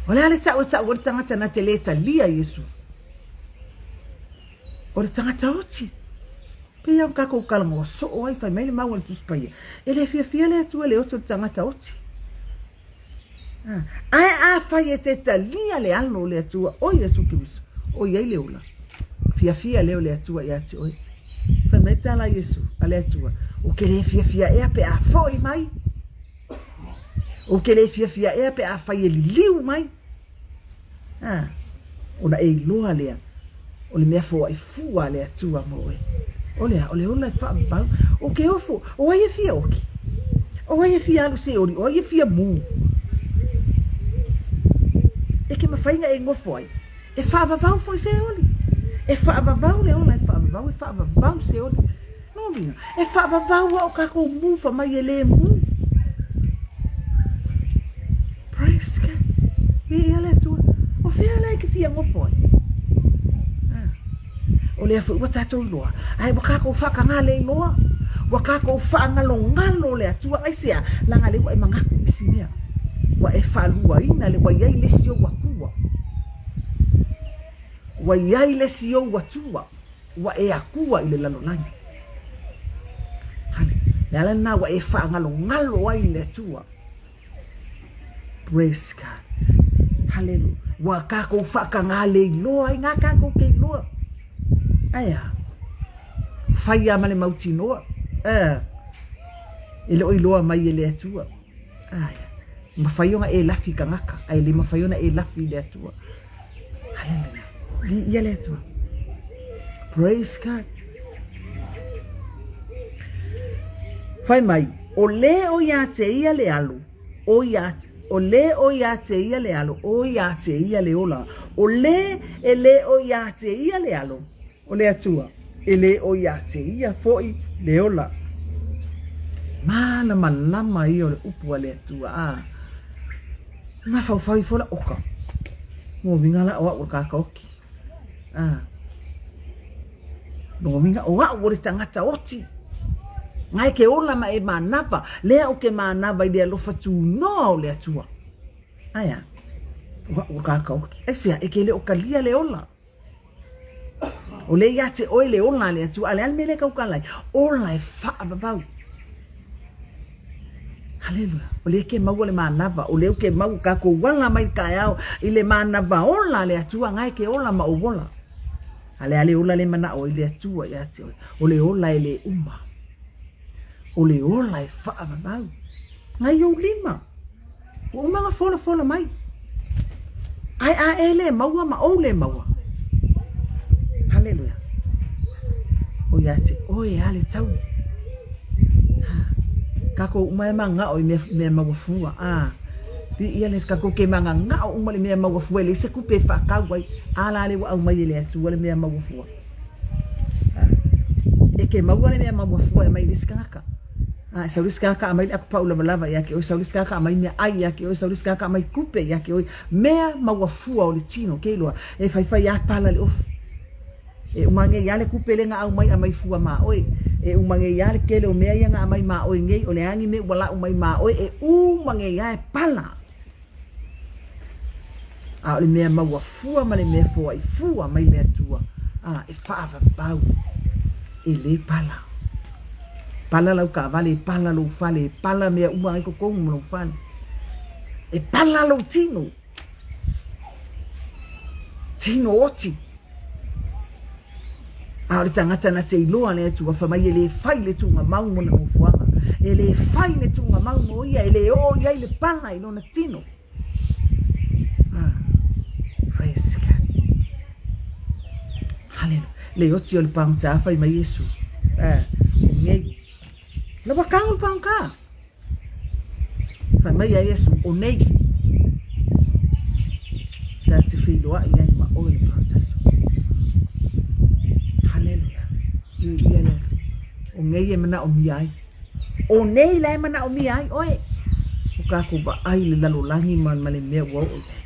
O le a le ta'u e ta'u ai le tagata na te le talia Iesu. O le tagata oti. Pei lava ona tatou talanoa soo ai, fai mai le mau a le Tusi Paia, e le fiafia le Atua i le oti o le tagata oti. Ae afai e te talia le alo o le Atua, o Iesu Keriso, o i ai le ola, fiafia lea o le Atua ia te oe. Fai mai le tala a Iesu, a le Atua, Ou te le fiafia ea pe a foi mai. Ou te le fiafia ea pe afai e liliu mai. A, ona e iloa lea, o le mea foai fua a le Atua mo oe. O le a? O le ola e faavavau. O ke ofo, o ai e fia oki? O ai e fia alu se oli? O ai e fia mū? E ke mafai na e nofo ai. E faavavau foi se oli. E faavavau le ola, e faavavau, e faavavau se oli. Lona uiga, e faavavau a o tatou mū fa mai e le mū. Praise God. Viia le Atua. O fea la e ke fia nofo ai? Ah. O lea foi ua tatou iloa, ae ua tatou faatagaleiloa, ua tatou faagalogalo le Atua. Aisea? Leaga lea ua e manatu i isi mea. Ua e faaluaina le ua i ai le isi ou Atua. Ua i ai le isi ou Atua. Ua e Atua i le lalolagi. Hale. Le ala lena ua e faagalogalo ai i le Atua. Praise God. Hallelujah. Ua tatou faatagaleiloa ai ngā tatou ke iloa. Ae a? Fai lava ma le mautinoa. Eh. E le o iloa mai e le Atua. Ae. Mafai ona e lafi i tagata, ae le mafai ona e lafi i le Atua. Hallelujah. Viia le Atua. Praise God. Fai mai, o le o ia te ia le alo, o ia, o le o ia te ia le alo, o ia te ia le ola. O le e le o ia te ia le alo, o le Atua, e le o ia te ia foi le ola. Malamalama ia o le upu a le Atua, a. Mafaufau ifo la oka. Lona uiga la o au o le tagata oti. A. Lona uiga o au o le tagata oti. Ngae ke ola ma e manava, lea ou ke manava i le alofa tunoa o le Atua. Ae a? O au o le tagata oti. Aisea, e ke le o talia le ola. O lea ia te oe le ola a le Atua, a o le a le mea lea e tautala ai? Ola e faavavau. Haleluia. O lea ke maua le manava, o lea ke maua kakou ala mai le taeao i le manava ola a le Atua, ngae ke ola ma ou ola. A le a le ola le manao ai le Atua ia te oe, o le ola e le uma. O le ola e faavavau. Ngai ou lima. Ua uma ona folafola mai. Ae a e le maua ma ou le maua. Haleluia. O ia te oe a le taui. Ha. Kakou uma e magao i mea, mea maua fua. A. Viia le kakou ke magagao uma le mea maua fua e leai se tupe e faatau ai. A la le ua aumai e le Atua le mea maua fua. Ha. E ke maua le mea maua fua e aumai i le isi tagata. A e sau le isi tagata aumai le apu pau lavalava ia te oe, sau le isi tagata aumai meaai ia te oe, sau le isi tagata aumai tupe ia te oe, mea maua fua o le tino, ke iloa, e faifai a pala le ofu. E uma nei a le tupe lea na aumai aumai fua ma oe. E uma nei a le tele o mea ia na aumai ma oe nei, o le a ni mea ua lau mai ma oe, e uma nei a e pala. A o le mea maua fua ma le mea foai fua mai le Atua, a e faavavau, e le pala. Pala lau taavale, e pala lou fale, e pala mea uma ai totonu ma lou fale. E pala lou tino. Tino oti. A o le tagata na te iloa le Atua, fai mai e le fai le tuugamau mo le nofoaga, e le fai le tuugamau mo ia, e le oo i ai le pala i lona tino. Ah, praise God. Le oti o le pagota fai mai Iesu, Eh, o nei. La ua tago le pagota. Fai mai ia Iesu, o nei. Ta te feiloai ai ma oe le parataiso. Haleluia. Viia le Atua. O nei e manaomia ai. O nei la e manaomia ai oe. O kākou vaai i le lalolagi ma, ma le mea ua oo i ai.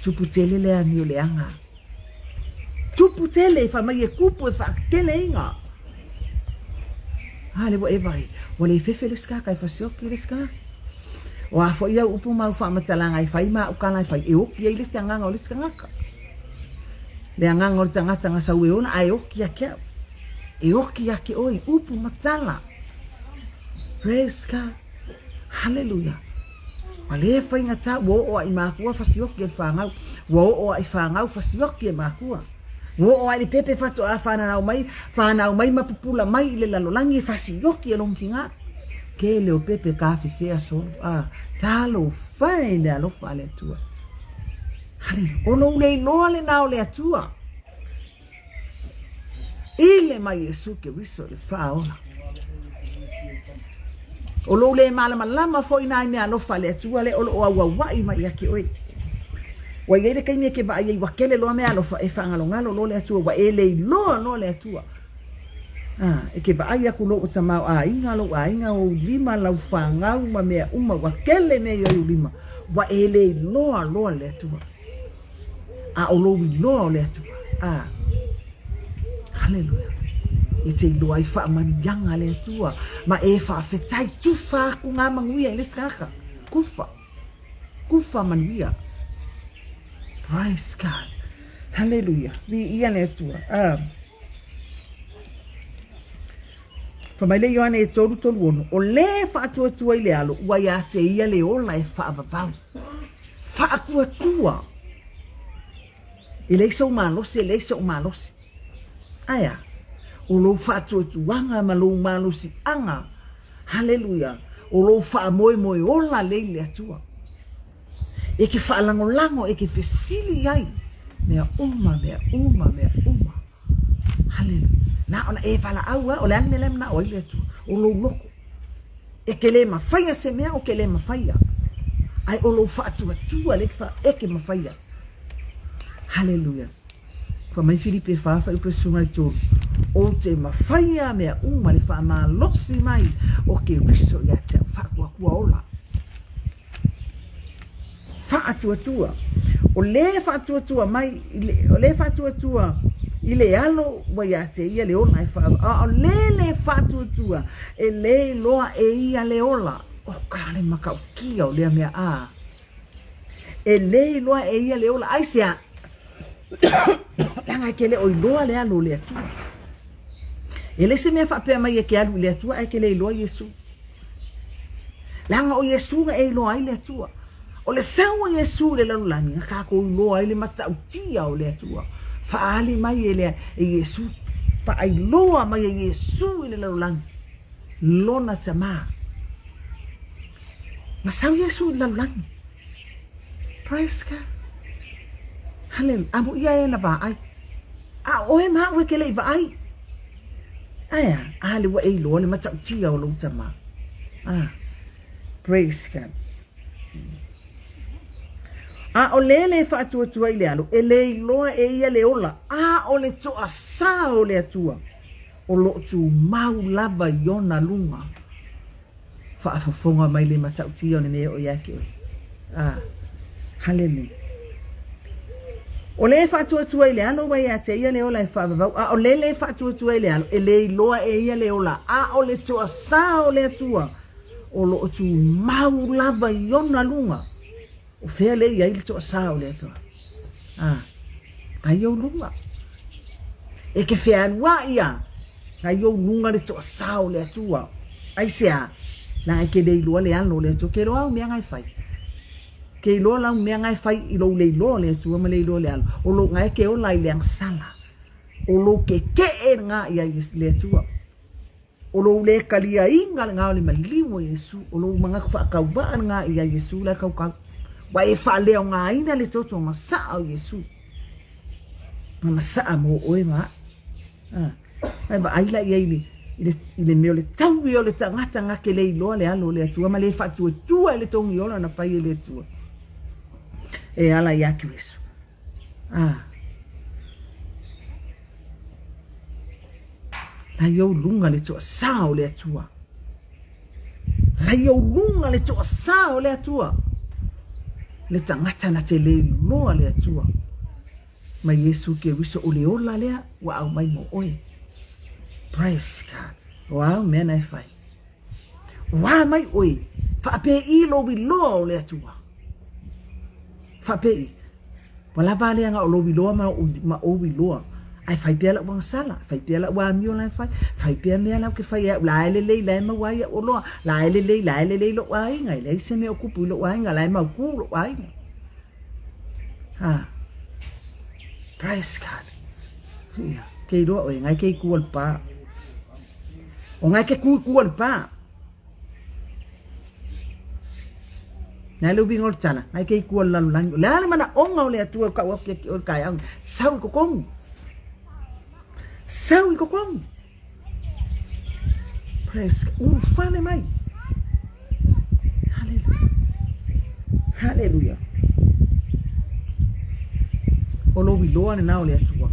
Tupu tele le amio leaga. Tupu tele, fai mai e kupu e faakeleina. A le ua e vaai, ua le fefe le isi tagata e fasioki le isi tagata. O a foi au upu ma au faamatalaga e fai ma au tala e fai, e oki ai le isi agaga o le isi tagata. Le agaga o le tagata na sau e ola, ae oki ia te au. E oki ia te oe i upu ma tala. Praise God. Hallelujah. Ua le faigata, ua oo a i makua fasioki e le fanau. Ua oo a i fanau fasioki e makua. Ua oo a i le pepe faatoa fananau mai, fanau mai ma pupula mai i le lalolagi e fasioki e lona tina. Tele o pepe tafefea solo. A, talofa e i le alofa a le Atua. Haleluia. O lou le iloa lena o le Atua. I le mai Iesu Keriso le Faaola. O lou le malamalama foi nā i mea alofa a le Atua lea o lo o auaua'i mai ia te oe. Ua i ai le taimi e te vaai ai ua tele loa mea alofa e faagalogalo loa le Atua, ua e le iloa loa le Atua. A, e te vaai atu loa ua tamaoaiga lou aiga, ou lima, lau fanau ma mea uma, ua tele mea i ou lima, ua e le iloa loa le Atua. A o lou iloa o le Atua. A. Haleluia. E te iloa ai faamanuiaga a le Atua, ma e faafetai tufa aku ngā manuia i le isi tagata. Tufa. Tufa manuia. Praise God. Haleluia. Viia le Atua. A. Fai mai le Ioane e 3:36, O le e faatuatua i le alo, ua iā te ia le ola e faavavau. Faatuatua. E leai sou malosi, e leai so'u malosi. Ae a? O lou faatuatuaga ma lou malosiaga, haleluia, o lou faamoemoe ola lea i le Atua. E ke faalagolago, e ke fesili i ai, mea uma, mea uma, mea uma. Haleluia. Na ona e valaau lava, o le a le mea la e manao ai le Atua? O lou loko. E ke le mafaia se mea, o ke le mafaia. Ae o lou faatuatua lea e ke e ke mafaia. Haleluia. Fai mai Filipi e 4 fuaiupu 13, Ou te mafaia mea uma le faamalosi mai o Keriso ia te au. Faatuatua ola. Faatuatua. O le faatuatua mai, o le faatuatua i le alo ua ia te ia le ola e faa, a o le le faatuatua e le iloa e ia le ola. O ka le matautia o lea mea a. E le iloa e ia le ola. Aisea? Leaga e ke le o iloa le alo o le Atua. E le se mea faapea mai e ke alu i le Atua ae ke le iloa Iesu. Leaga o Iesu na e iloa ai le Atua. O le sau o Iesu i le lalolagi, na kākou iloa ai le matautia o le Atua. Faaali mai e le e Iesu, faailoa mai e Iesu i le lalolagi, lona Tamā. Na sau Iesu i le lalolagi. Praise God. Hallelujah. Amuia e na vaai. A o oe ma au e ke le i vaai. Ae a? A le ua e iloa le matautia o lou tama. A. Praise God. A o le le faatuatua i le alo, e le iloa e ia le ola, a o le toasā o le Atua, o lo o tumau lava i ona luga. Faafofoga mai le matautia o le mea e oo ia te oe. A. Haleluia. O le faatuatua i le alo ua ia te ia le ola e faavavau, a o le le faatuatua i le alo, e le iloa e ia le ola, a o le toasā o le Atua, o lo o tumau lava i ona luga. O fea lea e i ai le toasā o le Atua? A, nai ou luga. E ke fealuaʻi a, nai ou luga le toasā o le Atua. Aisea? Leaga e ke le iloa le alo o le Atua. Ke iloa au mea na e fai. Ke iloa lau mea na e fai i lou le iloa o le Atua ma le iloa o le alo. O lou na e ke ola i le agasala. O lou kekeʻe lena ia le Atua. O lou le kaliaina lena o le maliu o Iesu, o lou manatu faatauvaa lena ia Iesu la e kaukau. Ua e faaleaogaina le toto masaa o Iesu. Na masaa mo oe ma aʻu. A, mai vaai la i ai i le, i le, i le mea o le taui o le tagata na ke le iloa le alo o le Atua ma le faatuatua i le togi ola na fai e le Atua e ala iā Keriso. A, lai ou luga le toasā o le Atua. Lai ou luga le toasā o le Atua. Le tagata na te le iloa le Atua. Ma Iesu Keriso o le ola lea ua aumai mo oe. Praise God. O a au mea na e fai? Ua mai oe, faapei lou iloa o le Atua. Faapei, ua lava a lea na o lou iloa ma ma ou iloa. Ae fai pea lau agasala, fai pea lau amio la e fai, fai pea mea la ou ke fai e au, la e lelei, la e maua ai au oloa, la e lelei, la e lelei lou aiga, e leai se mea o kupu i lou aiga, la e mautū lou aiga. Ha. Praise God. Ia, ke iloa oe, ngai ke i kua le pā. O ngai ke ku i kua le pā. Ngai le uiga o le tala, ngai ke i kua le lalolagi. O le a le manaoga o le Atua o kau atu ia te oe taeao nei. Sau i totonu. Sau i totonu. Praise God. Ulufale mai. Hallelujah. Hallelujah. O lou iloa lena o le Atua.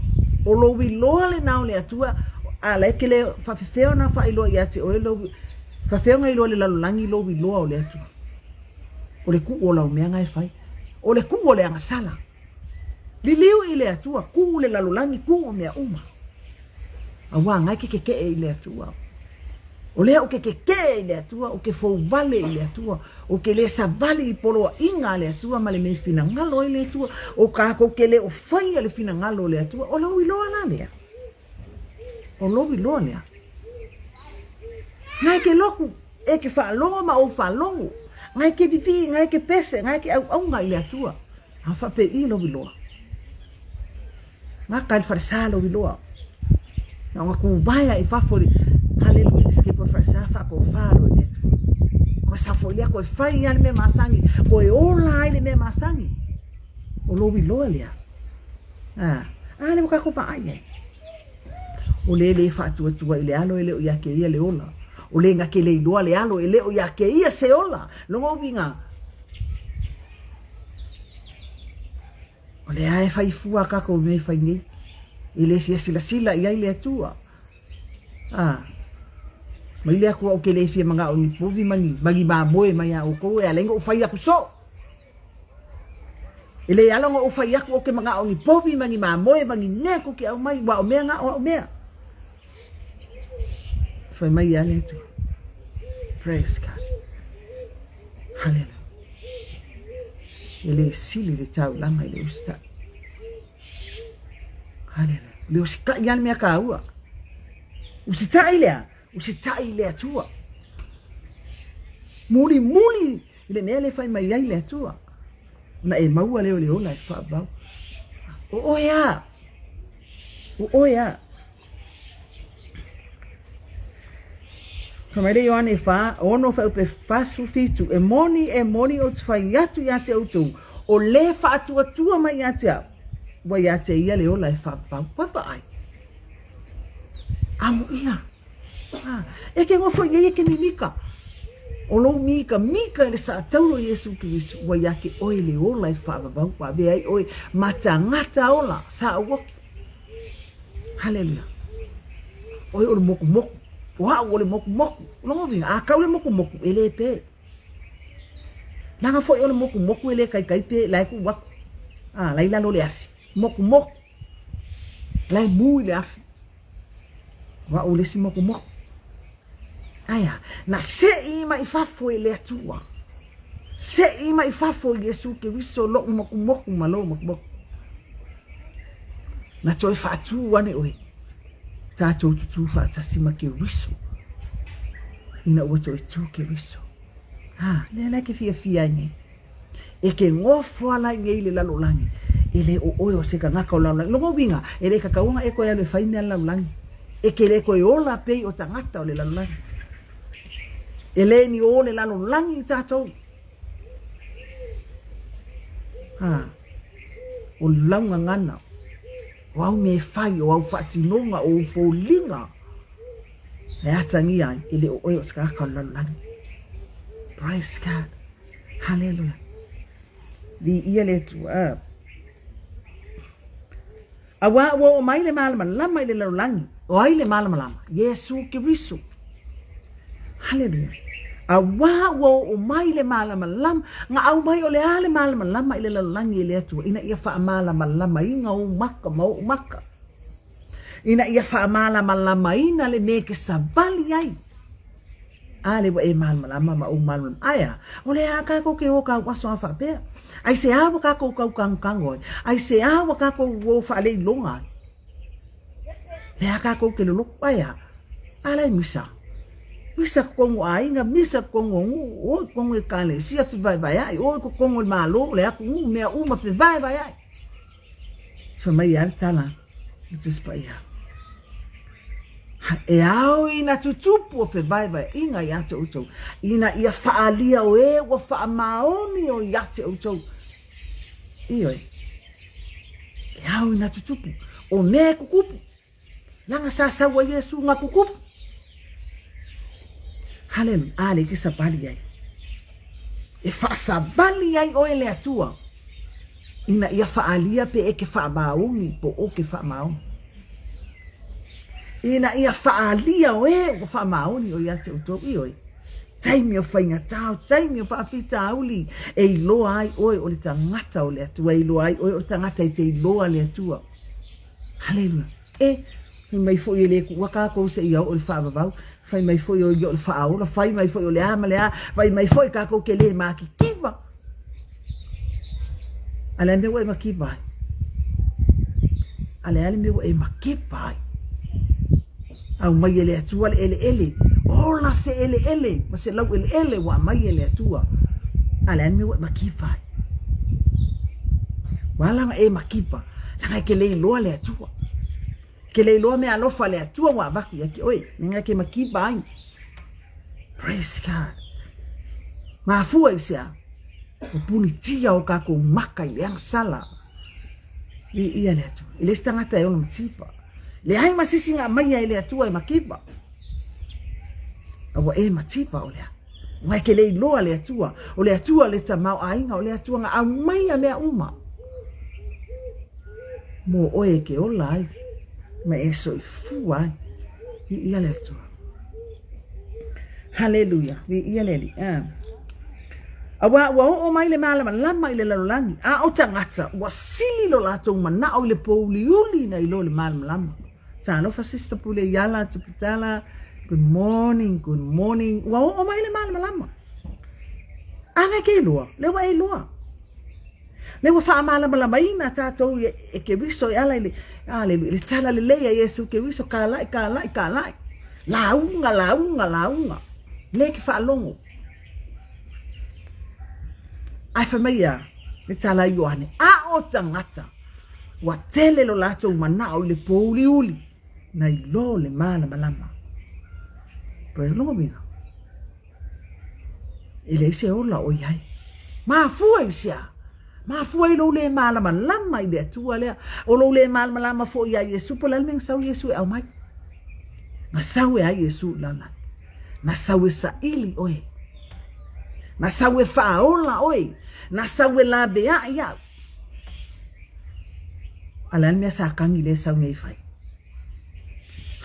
O lou iloa lena o le Atua, a la e ke le faafefea ona faailoa ia te oe lou, faafefea ona iloa e le lalolagi lou iloa o le Atua. O le kuu o lau mea na e fai. O le kuu o le agasala. Liliu i le Atua, kuu le lalolagi, kuu mea uma. Auā na e ke kekeʻe i le Atua. O lea ou ke kekeʻe i le Atua, ou ke fouvale i le Atua, ou ke le savali i poloaiga a le Atua ma le mea i finagalo ai le Atua, o kākou ke le o faia le finagalo o le Atua, o lou iloa la lea. O lou iloa lea. Na e ke loku, e ke faalogo ma ou faalogo, na e ke vivii, na e ke pese, na e ke auauna i le Atua. A faapei lou iloa. Gata i le falesa lou iloa. Na ona kuvae i fafo i le haleluia escape o le falesa faatofa loa i le Atua. Koe safo i lea koe fai lava le mea masani, koe ola ai le mea masani. O lou iloa lea. A, a lea ua tatou vaai ai. O le le faatuatua i le alo e le o ia te ia le ola. O le na te le iloa le alo e le o ia te ia se ola. Lona uiga, O lea e fai fua kākou mea i fai nei. E le fia silasila i ai le Atua. A, mai le Atua ou te le fia manao i ni povi ma ni, ma ni mamoe mai iā outou e ala ai ona ou fai atu soo. E le ala ona ou fai atu ou te manao i ni povi ma ni mamoe ma ni mea tou te aumai, aua o mea na o au mea. Fai mai ia le Atua. Praise God. Hallelujah. E le sili le taulaga i le usitai. Hallelujah. Le usitai lava le mea taua. Usitai lea, usitai i le Atua. Mulimuli i le mea le fai mai ai le Atua. Ona e maua lea o le ola e faavavau. O oe a. O oe a. Fai mai le Ioane 4, 6 fuaiupu 47, E moni, e moni, ou te fai atu ia te outou, o le faatuatua mai ia te au, ua ia te ia le ola e faavavau. Ua vaai. Amuia. Ah, e ke nofo i nei e ke mimika. O lou mika, mika i le saatauro Iesu Keriso, ua ia te oe le ola e faavavau, ua avea ai oe ma tagata ola, sa uoki. Haleluia. Oe o le mokumoku. O au o le mokumoku. Lona uiga, a kau le mokumoku, e le pē. Leaga foi o le mokumoku e le kaikai pē, la e tuu atu. A, la i lalo o le afi. Mokumoku. La e mū i le afi. O au o le isi mokumoku. Ae a? Na seʻi mai fafo e le Atua. Seʻi mai fafo i Iesu Keriso loʻu mokumoku ma lou mokumoku. Na toe faatū ane oe, tātou tutū faatasi ma Keriso, ina ua toe tū Keriso. Ha, lea la e ke fiafia ai nei. E ke ngofo ala i nei le lalolagi, e le o oe o se kanaka o lalolagi. Lona uiga, e le tatau ona e koe alu e fai mea le lalolagi. E ke le koe ola pei o tagata o le lalolagi. E le ni o le lalolagi i tatou. Ha, o lau gagana. O au mea e fai, o au faatinoga, o ou foliga e atagia ai, e le o oe o se tagata o le lalolagi. Praise God. Hallelujah. Viia le Atua. Auā ua oo mai le malamalama i le lalolagi. O ai le malamalama? Iesu Keriso. Haleluia. Auā ua oo mai le malamalama, na aumai o le a le malamalama i le lalolagi e le Atua, ina ia faamalamalamaina ou maka ma oʻu maka. Ina ia faamalamalamaina le mea e te savali ai. A lea ua e malamalama ma ou malamalama. Ae a? O le a kākou ke o kau aso a faapea? Aisea ua kākou kau kagokano ai? Aisea ua kākou o faaleiloga ai? Le a kākou ke loloku? Ae a? A la e misa. Misa totonu o aiga, misa totonu o nuu, o i totonu o ekalesia fevaevaeaʻi, o i totonu o le Malo, le atunuu, mea uma fevaevaeaʻi. Fai mai e a le tala i Tusi Paia. E ao ina tutupu o fevaevaeaiga ia te outou, ina ia faaalia o e ua faamaoni o ia te outou. Ioe, e ao ina tutupu o mea e tutupu. Leaga sa sau ai Iesu nga kukupu. Haleluia. A le ke savali ai. E faasavali ai oe le Atua ina ia faaalia pe e ke faamaoni po o ke faamaoni. Ina ia faaalia o e ua faamaoni o ia te outou. Ioe. Taimi o faigatā, o taimi o faafitauli, e iloa ai oe o le tagata o le Atua, e iloa ai oe o le tagata e te iloa le Atua. Haleluia. E, fai mai foi e le tuua kākou seia oo i le faavavau, fai mai foi o ia o le faaola, fai mai foi o le a ma le a, fai mai foi kākou ke lē makikiva. A le a le mea ua e makiva ai? A le a le mea ua e makiva ai? Aumai e le Atua le eleele, ola se eleele ma se laueleele ua aumai e le Atua. A le a le mea ua e makiva ai? Ua ala ona e makiva, leaga e ke le iloa le Atua. E ke le iloa mea alofa a le Atua ua avatu ia te oe, leaga e ke makiva ai. Praise God. Mafua i se a? Ua punitia o kākou maka i le agasala. Viia le Atua. E le se tagata e ono makiva. Leai ma se isi na aumaia e le Atua e makiva. A ua e makiva o le a? Ua e ke le iloa le Atua. O le Atua le tamaoaiga, o le Atua na aumaia mea uma. Mo oe e ke ola ai, ma e soifua ai. Viia le Atua. Haleluia. Viia le Alii. Ah. Auā ua oo mai le malamalama i le lalolagi, a o tagata ua sili lo latou manao i le pōuliuli nai lo le malamalama. Talofa Sister Pule Iala Tuputala, good morning, good morning. Ua oo mai le malamalama. A ngai ke iloa, lea ua e iloa. Lea ua faamalamalamaina tatou e Keriso e ala i le, aleluia, le tala lelei a Iesu Keriso, kalai, kalai, kalai. Lauga, lauga, lauga. Lea ke faalogo. Ae fai mai ia le tala a Ioane, a o tagata, ua tele lo latou manao i le pōuliuli, nai lo le malamalama. Pei o lona uiga, e leai se ola o i ai. Mafua i se a? Mafua i lou le malamalama i le Atua lea. O lou le malamalama foi iā Iesu, po o le a le mea na sau Iesu e aumai? Na sau e a Iesu i lalolagi? Na sau e saili oe. Na sau e faaola oe. Na sau e laveai au. A le a le mea sa kagi lea e sau nei e fai?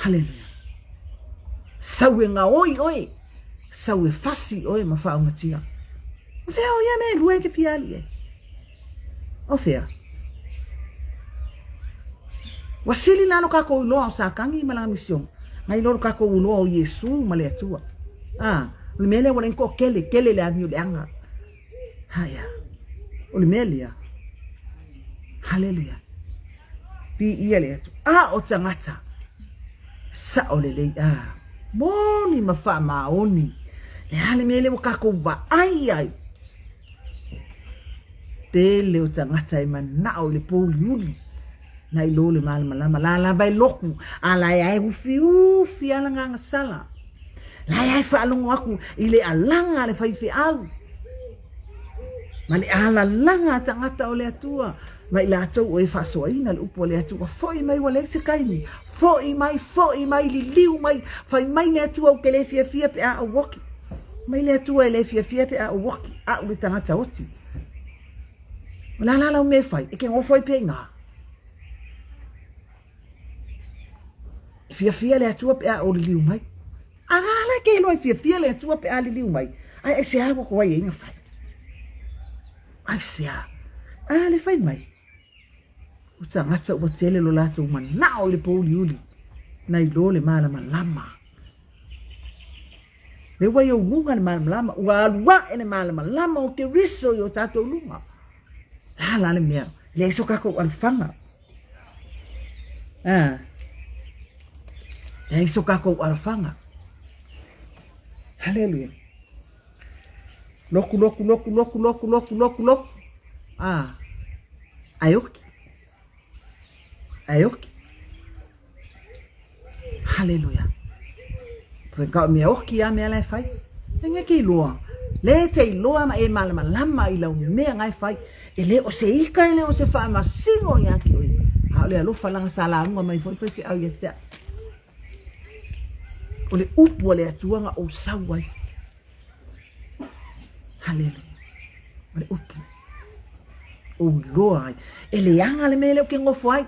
Haleluia. Sau e gaoi oe. Sau e fasi oe ma faaogatia. O fea o ia mea e lua e ke fia ali ai? O fea? Ua sili la lo kākou iloa o Satani ma lana misiona, nai lo lo kākou iloa o Iesū ma le Atua. A, o le mea lea ua leai ni toatele, tele le amio leaga. Haia, o le mea lea. Haleluia. Viia le Atua. A o tagata, sao lelei, a, moni ma faamaoni. Le a le mea lea ua kākou vaai ai? Tele o tagata e manao i le pōuliuli nai lo le malamalama. La lava e loku, a la e ae ufiufi a lana agasala. La e ae faalogo aku i le alaga a le faifeau ma le alalaga a tagata o le Atua. Ma i latou o e faasoaina le upu a le Atua, fo'i mai ua leai se taimi, fo'i mai, fo'i mai, liliu mai, fai mai le Atua ou te le fiafia pe a ou oti. Mai le Atua e le fiafia pe a ou oti, a'u le tagata oti. O le a la lau mea e fai? E te nofo ai pea i ina. E fiafia le Atua pe a ou liliu mai. A la e te iloa e fiafia le Atua pe a liliu mai, ae aisea ua tuai ai ona fai? Aisea? A le fai mai, o tagata ua tele lo latou manao i le pouliuli, nai lo le malamalama. Lea ua i ou luga le malamalama, ua alu ae le malamalama o Keriso i o tatou luga. La la le mea, leai so tatou alofaga. Ah. Leai so tatou alofaga. Haleluia. Loku, loku, loku, loku, loku, loku, loku, loku. Ah. Ae oki. Ae oki. Haleluia. Pue kau mea oki a mea la e fai. E nge ke iloa. Le te iloa ma e malamalama i lau mea ngai fai. E le o se ika e le o se faamasino ia te oe. A o le alofa langa sa lauga mai foi faifeau ia te au. O le upu a le Atua na ou sau ai. Haleluia. O le upu. Ou iloa ai. E leaga le mea lea ou te nofo ai.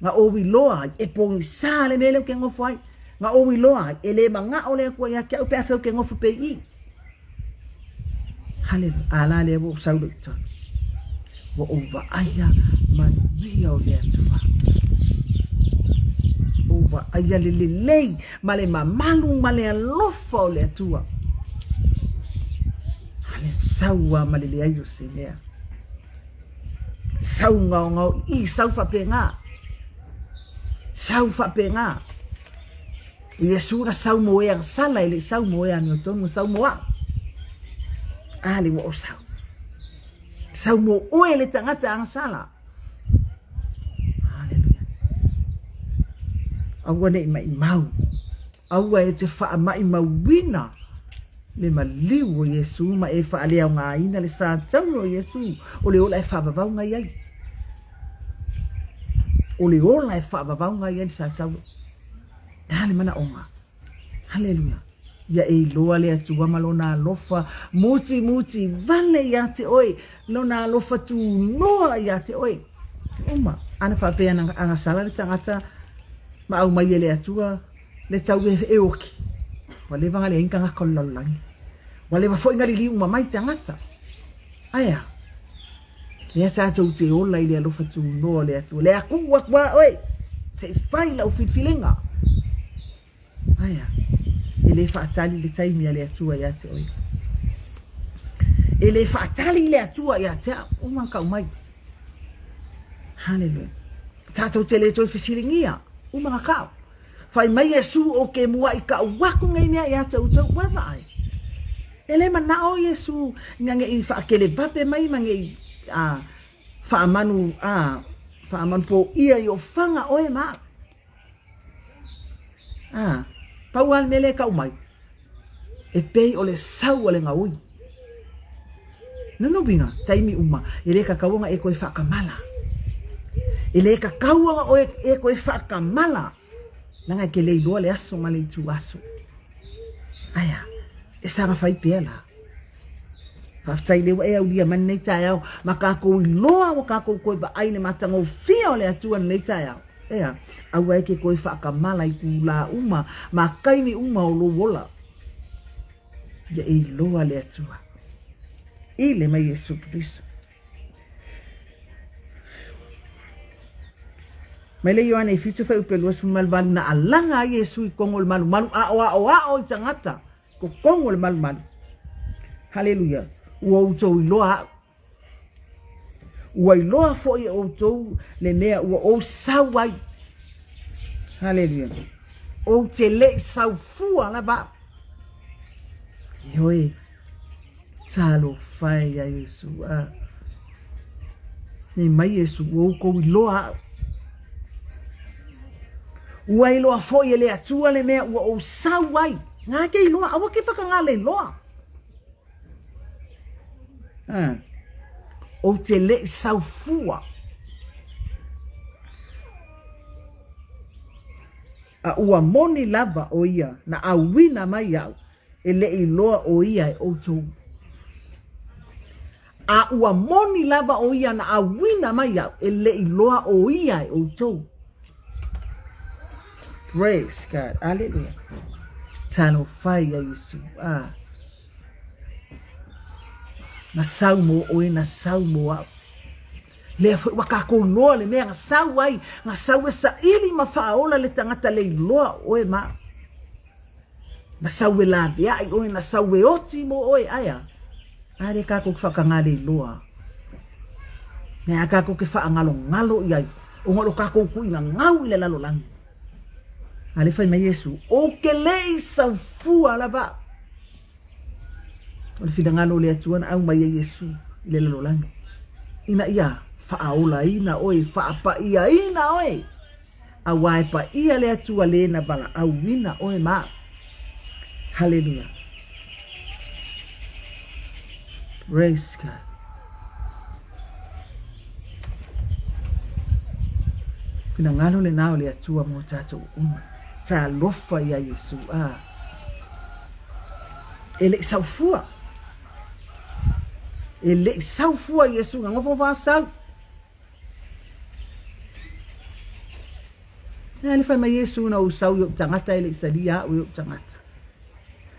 Na ou iloa ai, e pogisa le mea lea ou te nofo ai. Na ou iloa ai, e le manao le Atua ia te au pe afai ou te nofo pea i i. Haleluia. A la lea ua ou sau loa i totonu. Ua ou vaaia manuia o le Atua. Ou vaaia le lelei ma le mamalu ma le alofa o le Atua. Haleluia. Sau lava ma le leai o se mea. Sau gaogao i i, sau faapena. Sau faapena. O Iesu na sau mo e agasala, e le i sau mo e amiotonu, na sau mo a'u. A le ua ou sau. Sau mo oe le tagata agasala. Haleluia. Aua ne i maimau. Aua e te faamaimauina le maliu o Iesu ma e faaleaogaina le sa taula o Iesu o le ola e faavavau ngai ai. O le ola e faavavau ngai ai le sa taula. Le a le manaoga? Haleluia. Ia e iloa le Atua ma Lona alofa muti muti vale iā te oe, Lona alofa tunoa iā te oe. Uma, ana faapea ana agasala le tagata ma aumai e le Atua le tau e oki. Ua leva na leai ni tagata o le lalolagi. Ua leva foi na liliu uma mai tagata. Ae a? Lea tatou te ola i le alofa tunoa o le Atua. Lea tuu atu a oe, se i fai lau filifiliga. Ae a? E le faatali le taimi a le Atua ia te oe. E le faatali le Atua ia te au. Uma kau mai. Haleluia. Tatou te le toe fesiligia. Uma na kau. Fai mai Iesu o ke muaʻi kaʻu aku nei mea iā te outou, ua vaai. E le manaʻo Iesu ina neʻi faakelevape mai ma neʻi a faamanu a faamanu pōʻia i ofaga ʻoe ma aʻu. A, pau lava le mea lea e kau mai, e pei o le sau a le gaoi. Lona uiga, taimi uma, e le tatau ona e toe faakamala. E le tatau ona oe e toe faakamala, leaga e te le iloa le aso ma le ituaso. Ae a? E saga fai pea la. Faafetai lea ua e aulia mai lenei taeao ma tatou iloa ua tatou toe vaai i le matagofie o le Atua i lenei taeao. Ea, aua e te toe faakamala i tūlā uma ma taimi uma o lou ola. Ia e iloa le Atua i le mai Iesu Keriso. Mai le Ioane i 7 fuaiupu e 28 na alaga ai Iesu i totonu o le malumalu aʻoaʻoaʻo i tagata totonu o le malumalu. Haleluia! Ua outou iloa aʻu. Ua iloa foi e outou le mea ua ou sau ai. Haleluia. Ou te le i sau fua lava au. Ioe, talofa e ia Iesu. A. Nei mai Iesu, ua outou iloa au. Ua iloa foi e le Atua le mea ua ou sau ai. Ngā ke iloa, aua ke whakangā le iloa. Ou te le i sau fua. A ua moni lava ʻo ia na ʻauina mai iaʻu, e le i iloa ʻo ia e ʻoutou. A ua moni lava ʻo ia na ʻauina mai iaʻu, e le i iloa ʻo ia e ʻoutou. Praise God. Aleluia. Talofa ia Iesū. Ah. Na sau mō ʻoe, na sau mō aʻu. Lea foi ua kākou loa le mea na sau ai, na sau e saʻili ma faaola le tagata le iloa ʻoe ma aʻu. Na sau e laveaʻi ʻoe, na sau e oti mō ʻoe, aea. A lea kākou ke faakagā le iloa. Mea a kākou ke faangalongalo i ai, ona o lo kākou kuʻina gau i le lalolagi. A le fai mai Iesu, O ke le i saufua lava aʻu. O le finagalo o le Atua na ʻau mai ai Iesu i le lalolagi, ina ia faaolaina ʻoe, faapaʻiaina ʻoe. Auā e paʻia le Atua lē na valaʻauina ʻoe ma aʻu. Haleluia. Praise God. Finagalo lenā o le Atua mo tātou uma. Talofa iā Iesu. Ah. E leʻi saufua. E leʻi saufua Iesu. Nga ngofo sau. Nā le fai mai Iesu na ou sau i oʻu tagata e le i talia aʻu e oʻu tagata.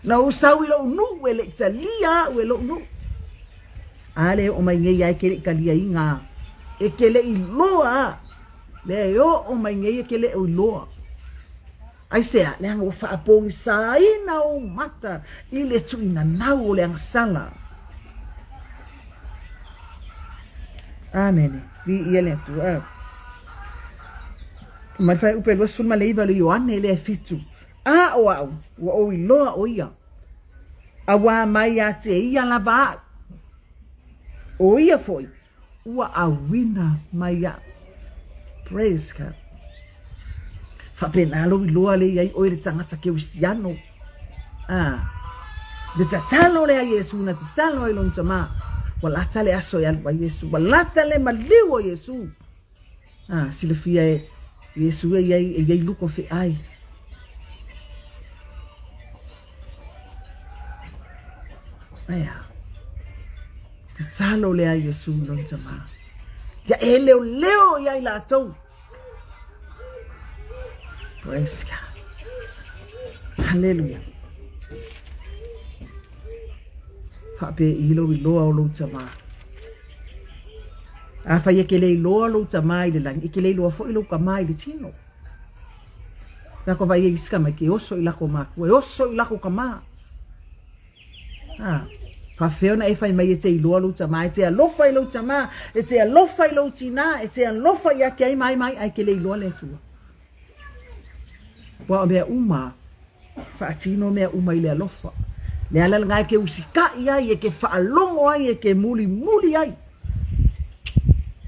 Na ou sau i loʻu nuʻu e le i talia aʻu e loʻu nuʻu. A le oo mai nei ia e ke le i kalia iga e ke le i loa a. Lea e oo mai nei e ke le i loa. Aisea, leaga ua faapogisaina ou mata i le tuuinanau o le agasala. Amene. Viia le Atua. Mai fuaiupu e 29 o le Ioane lea e fitu. A o aʻu, ua ou iloa ʻo ia, auā mai ia te ia lava aʻu. ʻO ia foi, Ua ʻauina mai iaʻu. Praise God. Faapena lou iloa le iai ʻoe le tagata Kerisiano. Ah. Le tatalo lea Iesu na tatalo ai lona tamā. Ua lata le aso e alu ai Iesu. Ua lata le maliu o Iesu. Ah, silafia e Iesu e iai, e iai luko feʻai. Aia. Tatalo lea Iesu i lona tamā. Ia e leoleo ia i latou. Praise God. Hallelujah. Faapea i lou iloa o lou tamā. Afai e ke le iloa lou tamā i le lagi, e ke le iloa foi lou kamā i le tino. Lako vai e isi mai ke oso i lako makua, e oso i lako kamā. Ha, faafefea ona e fai mai e te iloa lou tamā, e te alofa i lou tamā, e te alofa i lou tinā, e te alofa ia ke ai mai mai, ae ke le iloa le Atua. Ua o mea uma, faatino mea uma i le alofa. Le ala lena e ke usikaʻi ai, e ke faalogo ai, e ke mulimuli ai.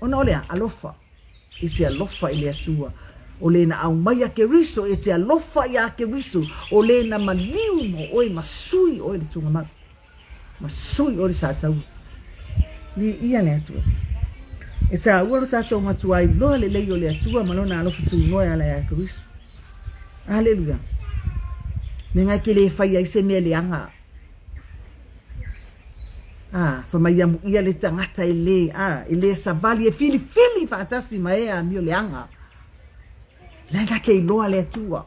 Ona o le a? Alofa. E te alofa i le Atua. O lena ʻau mai a Keriso, e te alofa iā Keriso, o lena maliu mo ʻoe ma sui ʻoe le tugamau. Ma sui ʻoe le sātaua. Viia le Atua. E tāua lo tātou matua i loa lelei o le Atua ma lona alofa tunoa e ala iā Keriso. Aleluia. Me ngai ke le fai ai se mea leaga. Ā, fai mai amuia le tagata e lē, ā, e lē savali, e filifili faatasi ma e amio leaga. La e gake iloa le Atua.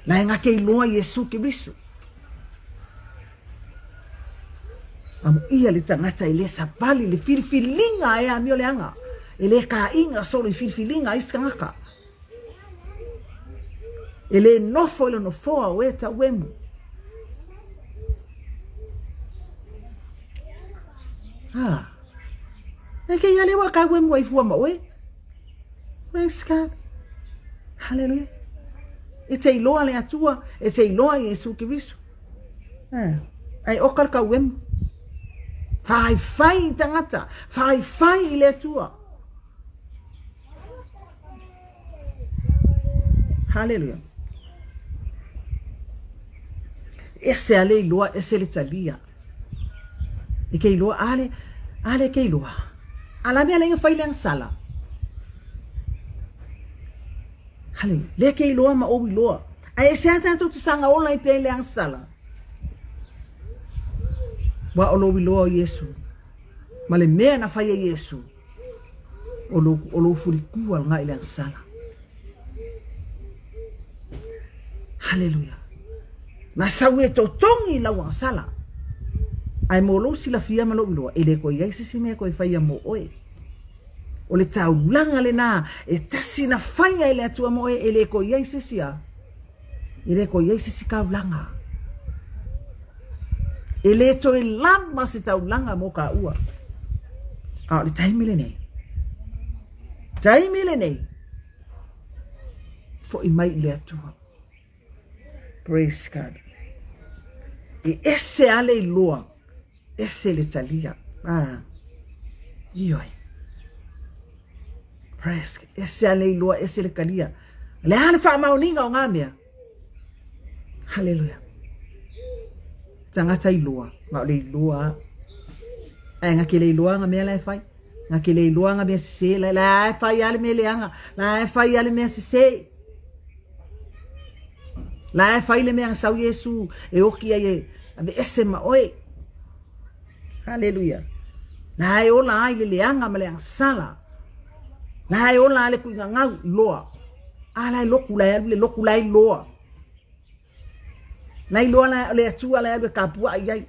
La e gake iloa Iesu Keriso. Amuia le tagata e lē savali le filifiliga e amio leaga. E lē kāiga solo i filifiliga a isi tagata. E lē nofo i le nofoa o e tauemu. Ah. E ke ia lewa ka uemu ai fua ma oe. Praise God. Hallelujah. E te iloa le Atua, e te iloa Iesu Keriso. Eh. Ai oka le ka uemu. Whai whai i tangata, whai whai i le Atua. Haleluia. Ese a le iloa, ese le talia. E ke iloa, ale, ale ke iloa. Ala mea lenga fai leanga sala. Haleluia. Lea ke iloa ma ou iloa. Ae e sea tatou te saga ola ai pea i le agasala. Ua o lou iloa o Iesu. Ma le mea na fai e Iesu. O lou, o lou fulikua lena i le agasala. Haleluia. Na sau e totogi i lau agasala. Ae mo lou silafia ma lou iloa, e le toe i ai se isi mea e toe faia mo oe. O le taulaga lena e tasi na faia e le Atua mo oe, e le toe i ai se isi a. E le toe i ai se isi taulaga. E le toe lava se taulaga mo taua. A o le taimi lenei, taimi lenei, foi mai i le Atua. Praise God. E ese a le iloa, ese le talia. Ah. Ioe. Praise God. Ese a le iloa, ese le talia. Le a le faamaoniga o ngā mea. Haleluia. Tagata iloa, ma o le iloa. Ae nga ke le iloa nga mea la e fai. Nga ke le iloa nga mea sese la la e fai a le mea leaga. La e fai a le mea sese. La e fai le mea nga sau Iesu e oki ai e aveese ma oe. Haleluia. La e ola ai le leaga ma le agasala. La e ola ai le tuigagau loa. A la e loku la e alu le loku la e iloa. La iloa la le Atua la e alu e kapuaʻi ai.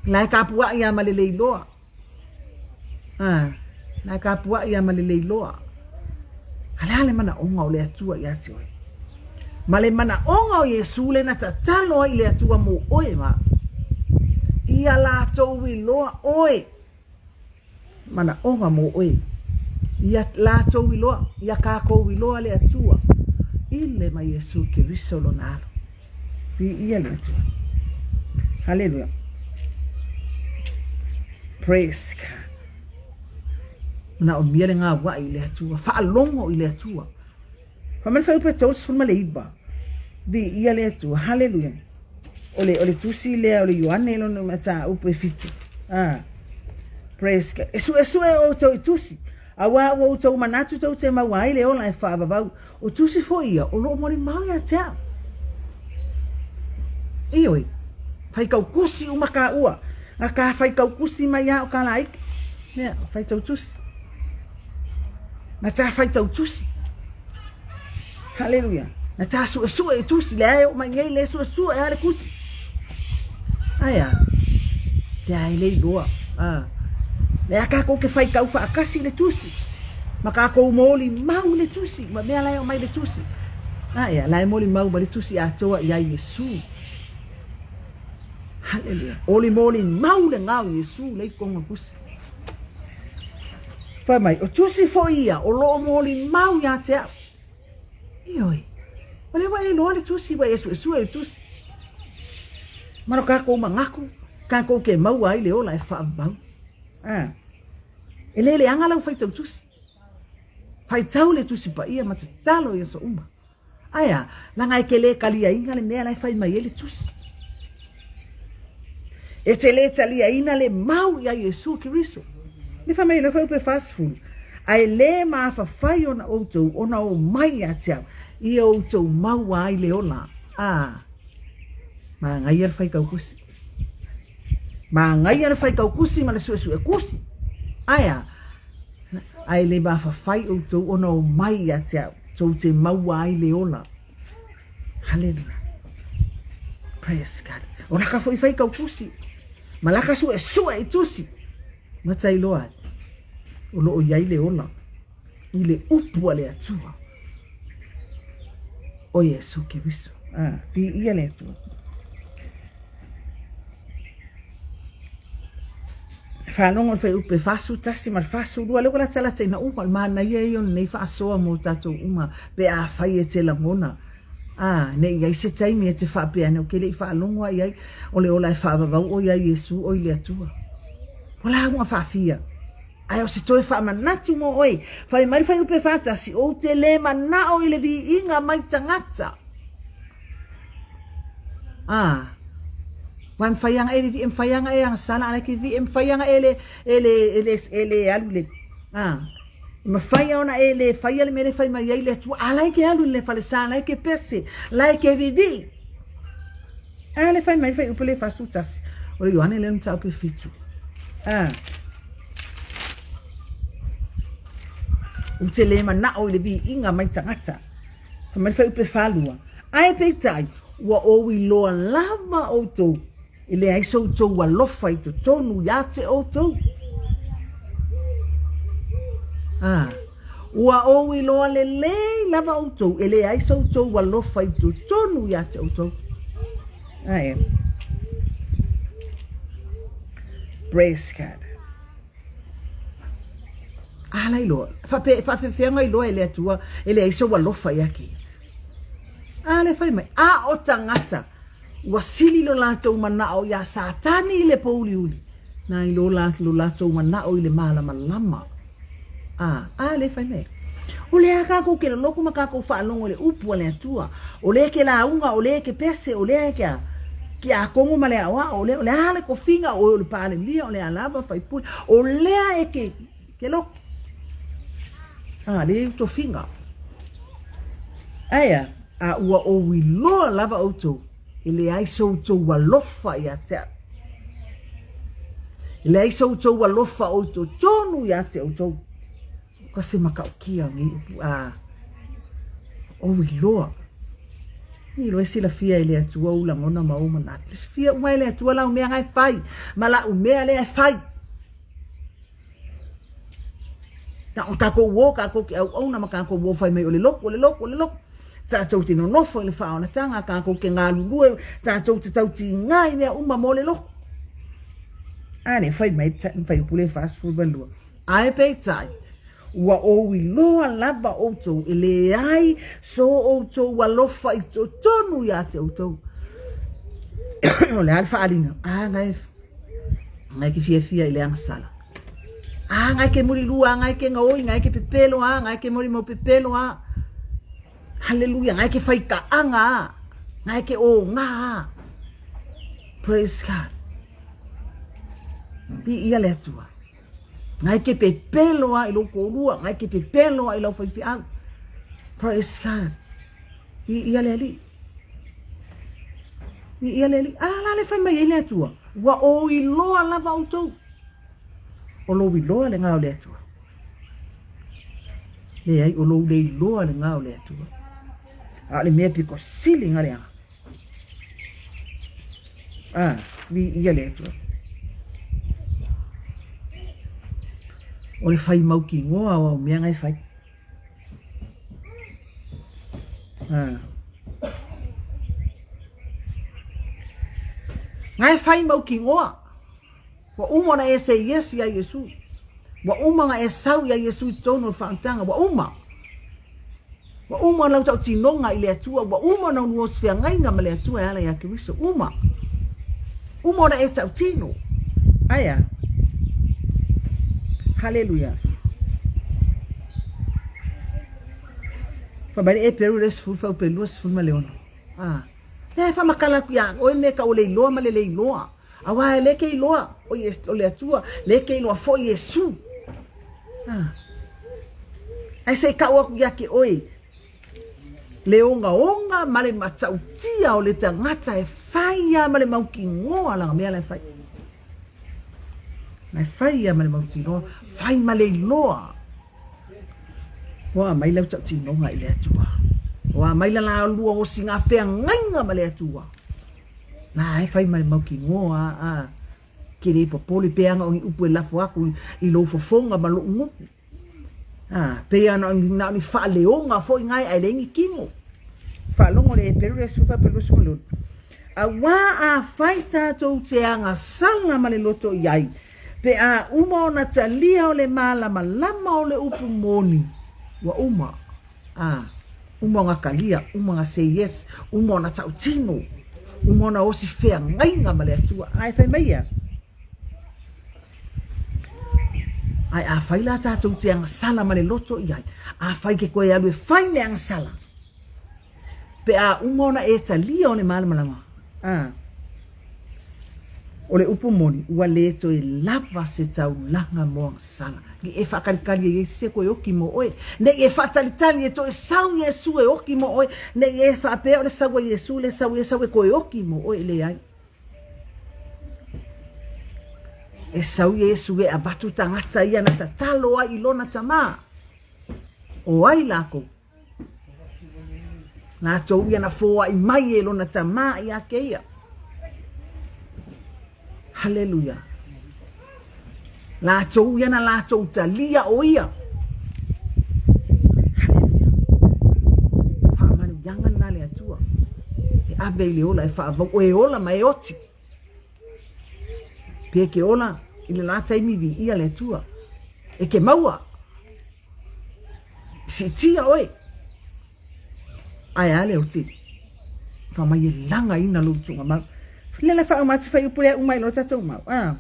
La e kapuaʻi a ma le le iloa. Ah, la e kapuaʻi a ma le le iloa. A le a le manaʻoga o le Atua iā te oe? Ma le manaʻoga o Iesū le na tatalo ai i le Atua mo oe ma ia lātou iloa oe. Manaʻoga mo oe. Ia lātou iloa, ia kākou iloa le Atua i le ma Iesū Keriso lona Alo. Viia le Atua. Haleluia. Praise God. Manaʻomia le gauaʻi i le Atua, faalogo i le Atua. Fai mai le fuaiupu e 39, Viia le Atua, haleluia. O le, o le tusi lea o le Ioane lona mataupu e fitu. Ah. Praise God. E suesue outou i tusi, auā ua outou manatu tou te maua ai le ola e faavavau. O tusi foi ia, o loo molimau ia te au. Ioe, faitaukusi uma kāua. A ka faitaukusi mai a o ka laiki. Mea, faitautusi. Na tā faitau tusi. Haleluia. Na tā suesue i tusi. Le ae o mai nei le suesue a le kusi. Ae a. Le ae le iloa. Ah. Le a kākou ke faitau faakasi le tusi. Ma kākou moli mau le tusi. Ma mea lae o mai le tusi. Ae a, lae moli mau ma le tusi atoa ia Iesu. Haleluia. Oli moli mau le ngao Iesu le i konga kusi. Fai mai, o tusi foi ia o loo molimau ia te au. Ioe, o lea ua e iloa le tusi, ua e suesue le tusi. Ma lo kākou mangaku, kākou ke maua ai le ola e faavavau. Ah. E le leaga lau faitau tusi. Faitau le tusi paia ma tatalo i aso uma. Ae a, leaga e te le taliaina le mea la e fai mai ai le tusi. E te le taliaina le mau ia Iesu Keriso. Le fai mai le fuaiupu e 40, Ae le mafafai ona outou ona o mai ia te au, ia outou maua ai le ola. A, manaia le faitaukusi. Manaia le faitaukusi ma le suesuekusi. Ae a, ae le mafafai outou ona o mai ia te au, tou te maua ai le ola. Haleluia. Praise God. O laka foi faitaukusi, ma laka suesue i tusi, ma tailoa ai, o loo i ai le ola i le upu a le Atua. O Iesu Keriso. Ah, viia le Atua. Faalogo le fuaiupu e 41 ma le 42, lea ua latalata ina uma, o le manaia ia o lenei faasoa mo tatou uma pe afai e te lagona, a, ne i ai se taimi e te faapea ane, ou te le i faalogo lava i ai, o le ola e faavavau ʻoe iā Iesu ʻoe i le Atua. Ua lauga faafia. Ae o se toe faamanatu mo oe, fai mai le fuaiupu e 41, ou te le manao i le viiga mai tagata. A, Aua e mafai lava ona e, e mafai lava ona e agasala, a e te e mafai lava ona e le, e le, e le, e le alu i le, a, E mafai lava ona e le faia le mea lea e fai mai ai le Atua, a la e ke alu i le falesa, la e ke pese, la e ke vivii. A le fai mai fai upu le 41 o le Ioane lea mataupu e 7. A. Ou te le manao i le viiga mai tagata. Fai mai le fuaiupu e 42. Ae peitai, ua ou iloa lava outou, e leai so outou alofa i totonu ia te outou. A, ua ou iloa lelei lava outou, e leai so outou alofa i totonu ia te outou. Ae. Praise God. A la iloa, fape, faafefea ona iloa e le Atua e leai sou alofa ia te ia. A le fai mai, a o tagata, ua sili lo latou manao iā Satani i le pōuliuli, nai lo la, lo latou manao i le malamalama. A, a le fai mai. O le a kākou ke loloko ma kākou faalogo i le upu a le Atua. O lea ke lauga, o lea ke pese, o lea ke a, ke akogo ma le aoao, o lea, o le a le tofiga o oe o le Palemia, o le a lava faipule, o lea e ke, ke loko. A, le u tofiga. Ae a, a ua ou iloa lava outou, e leai so outou alofa ia te au. E leai so outou alofa o i totonu ia te outou. Ka se matautia o nei upu a ou iloa. Ni iloa e silafia e le Atua ou lagona ma ou manatu. Silafia uma e le Atua lau mea na e fai, ma lau mea lea e fai. Na o takou o, takou te auauna ma takou o fai mai o le lotu, o le lotu, o le lotu. Tatou te nonofo i le faaolataga, takou te galulue, tatou te tautiga i mea uma mo le lotu. A lea fai mai le fuaiupu lea 42. Ae peitai, ua ou iloa lava outou e leai so outou alofa i totonu ia te outou. O le a le faaaliga? A na e, na e ke fiafia i le agasala. A na e ke mulilua, a na e ke gaoi, na e ke pepelo, a na e ke molimau pepelo, a. Haleluia, na e ke faitaaga, a. Na e ke oga, a. Praise God. Viia le Atua. Ngai e ke pepelo a i lou toalua, ngai e ke pepelo a i lau faifeau. Praise God. Viia le Alii. Viia le Alii. A la le fai mai ai le Atua, ua ou iloa lava outou. O lou iloa lena o le Atua. Leai, o lou le iloa lena o le Atua. A o le mea pito sili na leaga. A, viia le Atua. O le fai mautinoa o au mea na e fai. A. Na e fai mautinoa. Ua uma ona e say yes iā Iesu. Ua uma ona e sau iā Iesu i totonu o le faamatalaga. Ua uma. Ua uma ona lau tautinoga i le Atua. Ua uma ona ulu osofeagaiga ma le Atua e ala iā Keriso. Uma. Uma ona e tautino. Ae a? Haleluia. Fai mai le Eperu le 10 fuaiupu 26. A. Lea e faamatala atu iā oe mea tau o le iloa ma le le iloa. Aua e le ke iloa o o le Atua, le ke iloa foi Iesu. Ah. Ae se i kau aku ia te oe, le ogaoga ma le matautia o le tagata e fai a ma le mautinoa lana mea la e fai. La e fai a ma le mautinoa, fai ma le iloa. Ua mai lau tautinoga i le Atua. Ua mai la la lua osiga feagaiga ma le Atua. La e fai mai mautinoa a ke le popole pe ana o ni upu e lafo aku i lou fofoga ma loʻu gutu. A pei ana o ni na o ni faaleoga foi ngai ae leai ni kino. Faalogo le Eperu le suka pe lusu lulu. Auā afai tatou te agasala ma le loto i ai, pe a uma ona talia o le malamalama o le upu moni, ua uma. A, uma ona talia, uma ona say yes, uma ona tautino, uma ona osi feagaiga ma le Atua. Ae fai mai ia, Ae afai la tatou te agasala ma le loto i ai, afai ke toe alu e fai le agasala, pe a uma ona e talia o le malamalama, a. O le upu moni, ua le toe lava se taulaga mo agasala. Nei e faatalitali e Iesu e toe oki mo oe. Nei e faatalitali e toe sau Iesu e oki mo oe. Nei e faapea o le sau a Iesu le sau e sau e toe oki mo oe. Leai. E sau Iesu e avatu tagata ia na tatalo ai i lona Tama. O ai lakou? Latou ia na foai mai e lona Tama ia te ia. Haleluia. Latou ia na latou talia o ia. Haleluia. Faamanuiaga lena le Atua. E ave i le ola e faavau, o e ola ma e oti. Pe ke ola i le la taimi viia le Atua. E ke maua. Siitia oe. Ae a le oti. Fa mai e lagaina lou tuugamau. Le la faauma atu fuaiupu lea uma ai loa tatou mau. Ah.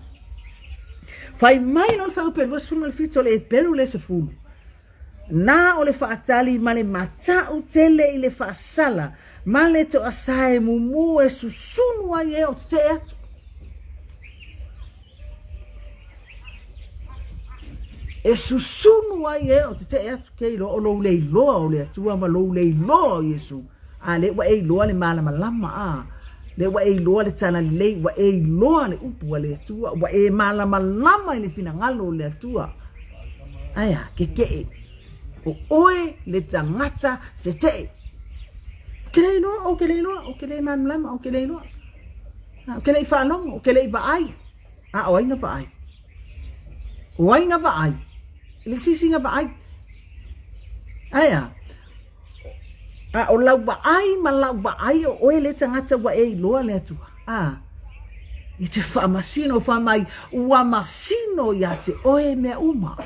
Fai mai loa le fuaiupu e 27 o le Eperu le 10. Na o le faatali ma le matau tele i le faasala ma le toasae mumu e susunu ai e o tetee atu. E susunu ai e o tetee atu ke iloa o lou le iloa o le Atua ma lou le iloa o Iesu. A lea ua e iloa le malamalama a lea ua e iloa le talalelei, ua e iloa le upu a le Atua, ua e malamalama i le finagalo o le Atua. Ae a, kekeʻe. O oe le tagata tetee. Ou te le iloa, ou te le iloa, ou te le malamalama, ou te le iloa. Ou te le i faalogo, ou te le i vaai. A o ai na vaai? O ai na vaai? E leai se isi na vaai. Ae a? A o lau vaai ma lau vaai o oe le tagata ua e iloa le Atua. A, e te faamasino fai mai, ua masino ia te oe mea uma.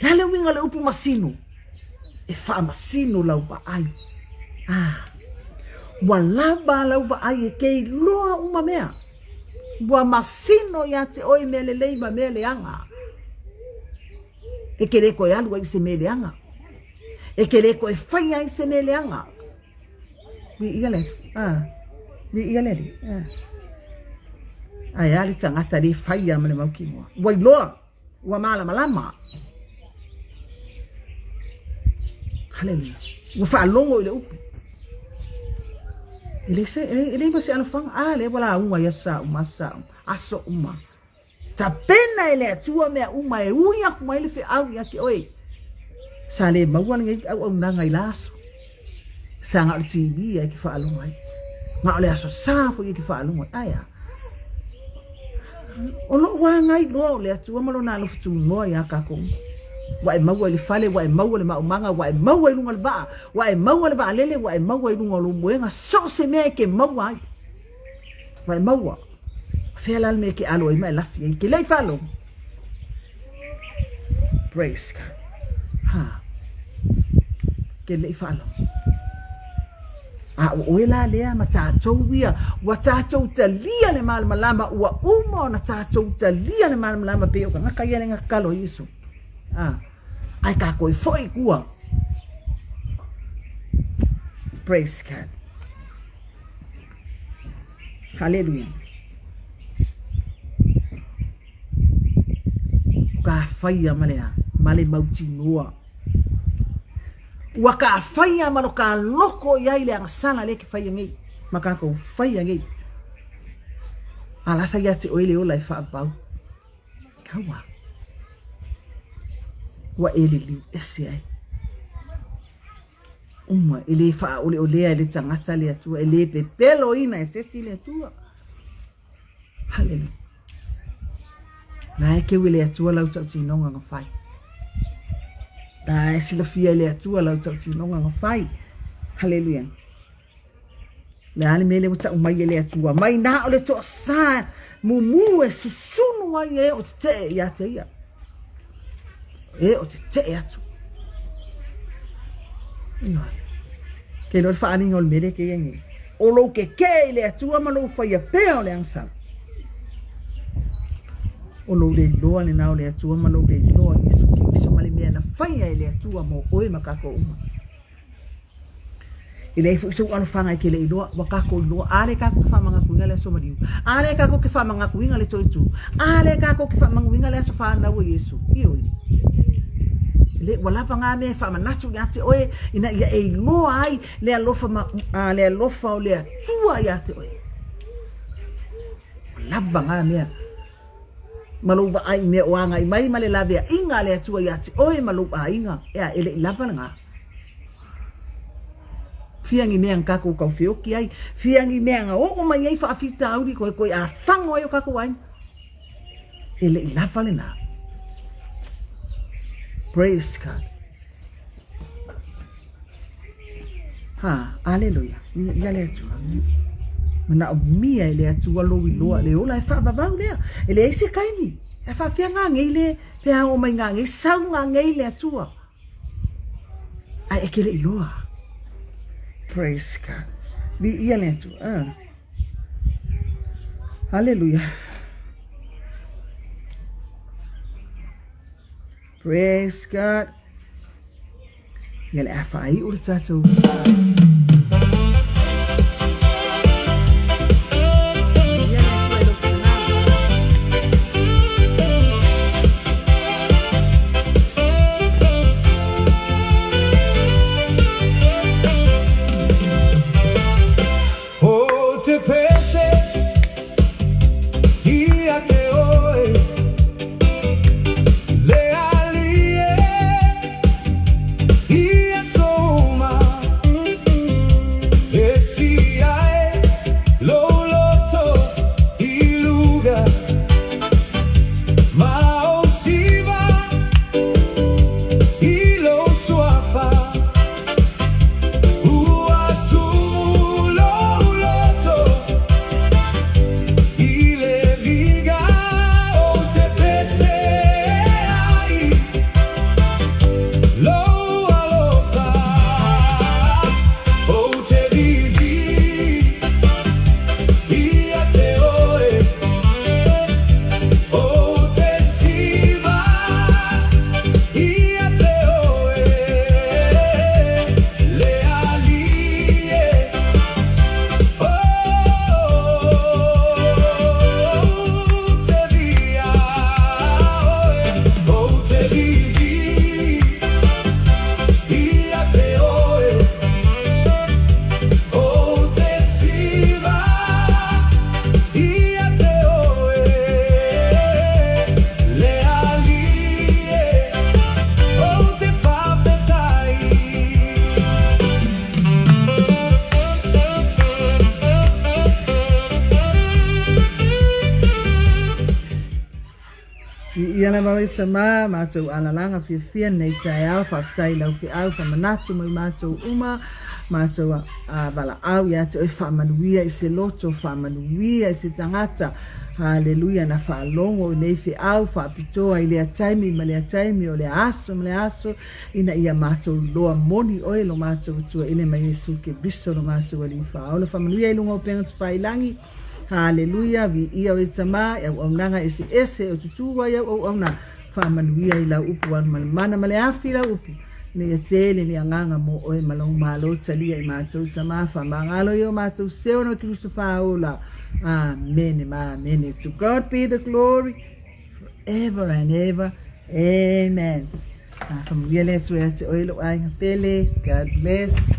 Le a le uiga o le upu masino? E faamasino lau vaai. A, ua lava lau vaai e ke iloa uma mea. Ua masino ia te oe mea lelei ma mea leaga. E ke le toe alu ai i se mea leaga. E ke le toe faia ai se mea leaga. Viia le Atua. Viia le Alii. Ae a le tagata le faia ma le mautinoa. Ua iloa, ua malamalama. Haleluia. Ua faalogo i le upu. E le, se, e le ma se alofaga. A, lea ua lauga i aso sa uma, aso sa uma, aso uma. Tapena e le Atua mea uma e ui aku ai le feau ia te oe. Sa le maua lenei auaunaga i la aso. Sa na o le TV ia e te faalogo ai. Na o le aso sa foi e te faalogo ai. Ae a? O lou agai loa o le Atua ma lona alofa tunoa iā kākou uma. Ua e maua i le fale, ua e maua le maumaga, ua e maua i luga o le vaa, ua e maua le vaalele, ua e maua i luga o lou moega, so o se mea e te maua ai. Ua e maua. O fea la le mea e te alo ai ma e lafi ai? Ke le i faalogo. Praise God. Ha. Ke le i faalogo. A o oe la lea ma tātou ia, ua tātou talia le malamalama, ua uma ona tātou talia le malamalama pei o tagata ia le na tatalo i Iesu. A, ae kākou e foi i tua. Praise God. Haleluia. O ka whaia ma le a, ma le mautinoa. Ua ka whaia ma lo ka loko i ai le agasala le ke whaia nei. Ma kākou whaia nei. A la sa ia te oe le ola e whaapau. Kaua. Ua e liliu ese ai. Uma, e le faaoleolea e le tagata le Atua, e le pepeloina e se isi le Atua. Haleluia. Na e keu e le Atua lau tautinoga na fai. Na e silafia e le Atua lau tautinoga na fai. Haleluia. Le a le mea lea ua tau mai e le Atua, mai na o le toasā mumu e susunu ai e o tetee ia te ia. E o tetee atu. Ioe. Ke iloa le faaaliga o le mea lea ke i ai nei. O lou kekee i le Atua ma lou faia pea o le agasala. O lou le iloa lena o le Atua ma lou le iloa i Iesu Keriso ma le mea na faia e le Atua mo oe ma kākou uma. E leai foi sou alofaga e te le iloa, ua kākou iloa, a lea kākou te faamanatuina. faamanuiga le aso maliu? A lea kākou ke faamagatuiga le toitū? A lea kākou ke faamanuiga le aso whānau o Iesu? Ioe. Le ua lava ngā mea e faamanatu iā te oe ina ia e iloa ai le alofa ma, a, le alofa o le Atua iā te oe. Ua lava ngā mea ma lou vaai i mea o agai mai ma le laveaiga a le Atua iā te oe ma lou aiga, ea, e le i lava lena. Fia ni mea na kākou tau feoki ai, fia ni mea na oo mai ai faafitauli koe koe a fago ai o kākou aiga. E le i lava lena. Praise God. Ha, aleluia. Ia le Atua. Manaomia e le Atua lou iloa le ola e faavavau lea. E leai se taimi. E faafefea gagei le, pe a oo mai gagei, sau gagei le Atua. Ae e ke le iloa. Praise God. Viia le Atua. Ah. Hallelujah. Praise God. Ia le a faaiu le tatou. Ia le Atua i lou finagalo. O te pese ia te oe Le alie ia soma E si ae lo loto i luga Ma o siva i lo suafa Ua tumu lou loto i le viga o te pese ai lou alofa O te vivi ia te oe O te siva ia te oe Le alie O te via oe O te vivi ia te oe O te siva ia te oe Le alie O te faafetai. Ia lava oe tama, matou alalaga fiafia nei taeao, faafetai i lau feau, famanatu mai matou uma, matou a valaau ia te oe, faamanuia i se loto, faamanuia i se tagata, haleluia, na faalogo i nei feau faapitoa i lea taimi ma lea taimi, o lea aso ma lea aso, ina ia matou iloa moni oe lo matou Atua i le ma Iesu Keriso lo matou Alii Faaola. Faamanuia i luga o upega tafailangi. Haleluia, viia oe Tama, i auaunaga eseese o tutū ai au auauna. Faamanuia i lau upu alumalemana ma le afi i lau upu, ina ia tele le agaga mo oe ma lou malo talia i matou Tama. Faamagalo i o matou seo no Keriso Faaola. Amene ma amene. To God be the glory forever and ever. Amen. Faamanuia le Atua ia te oe lou aiga pele. God bless.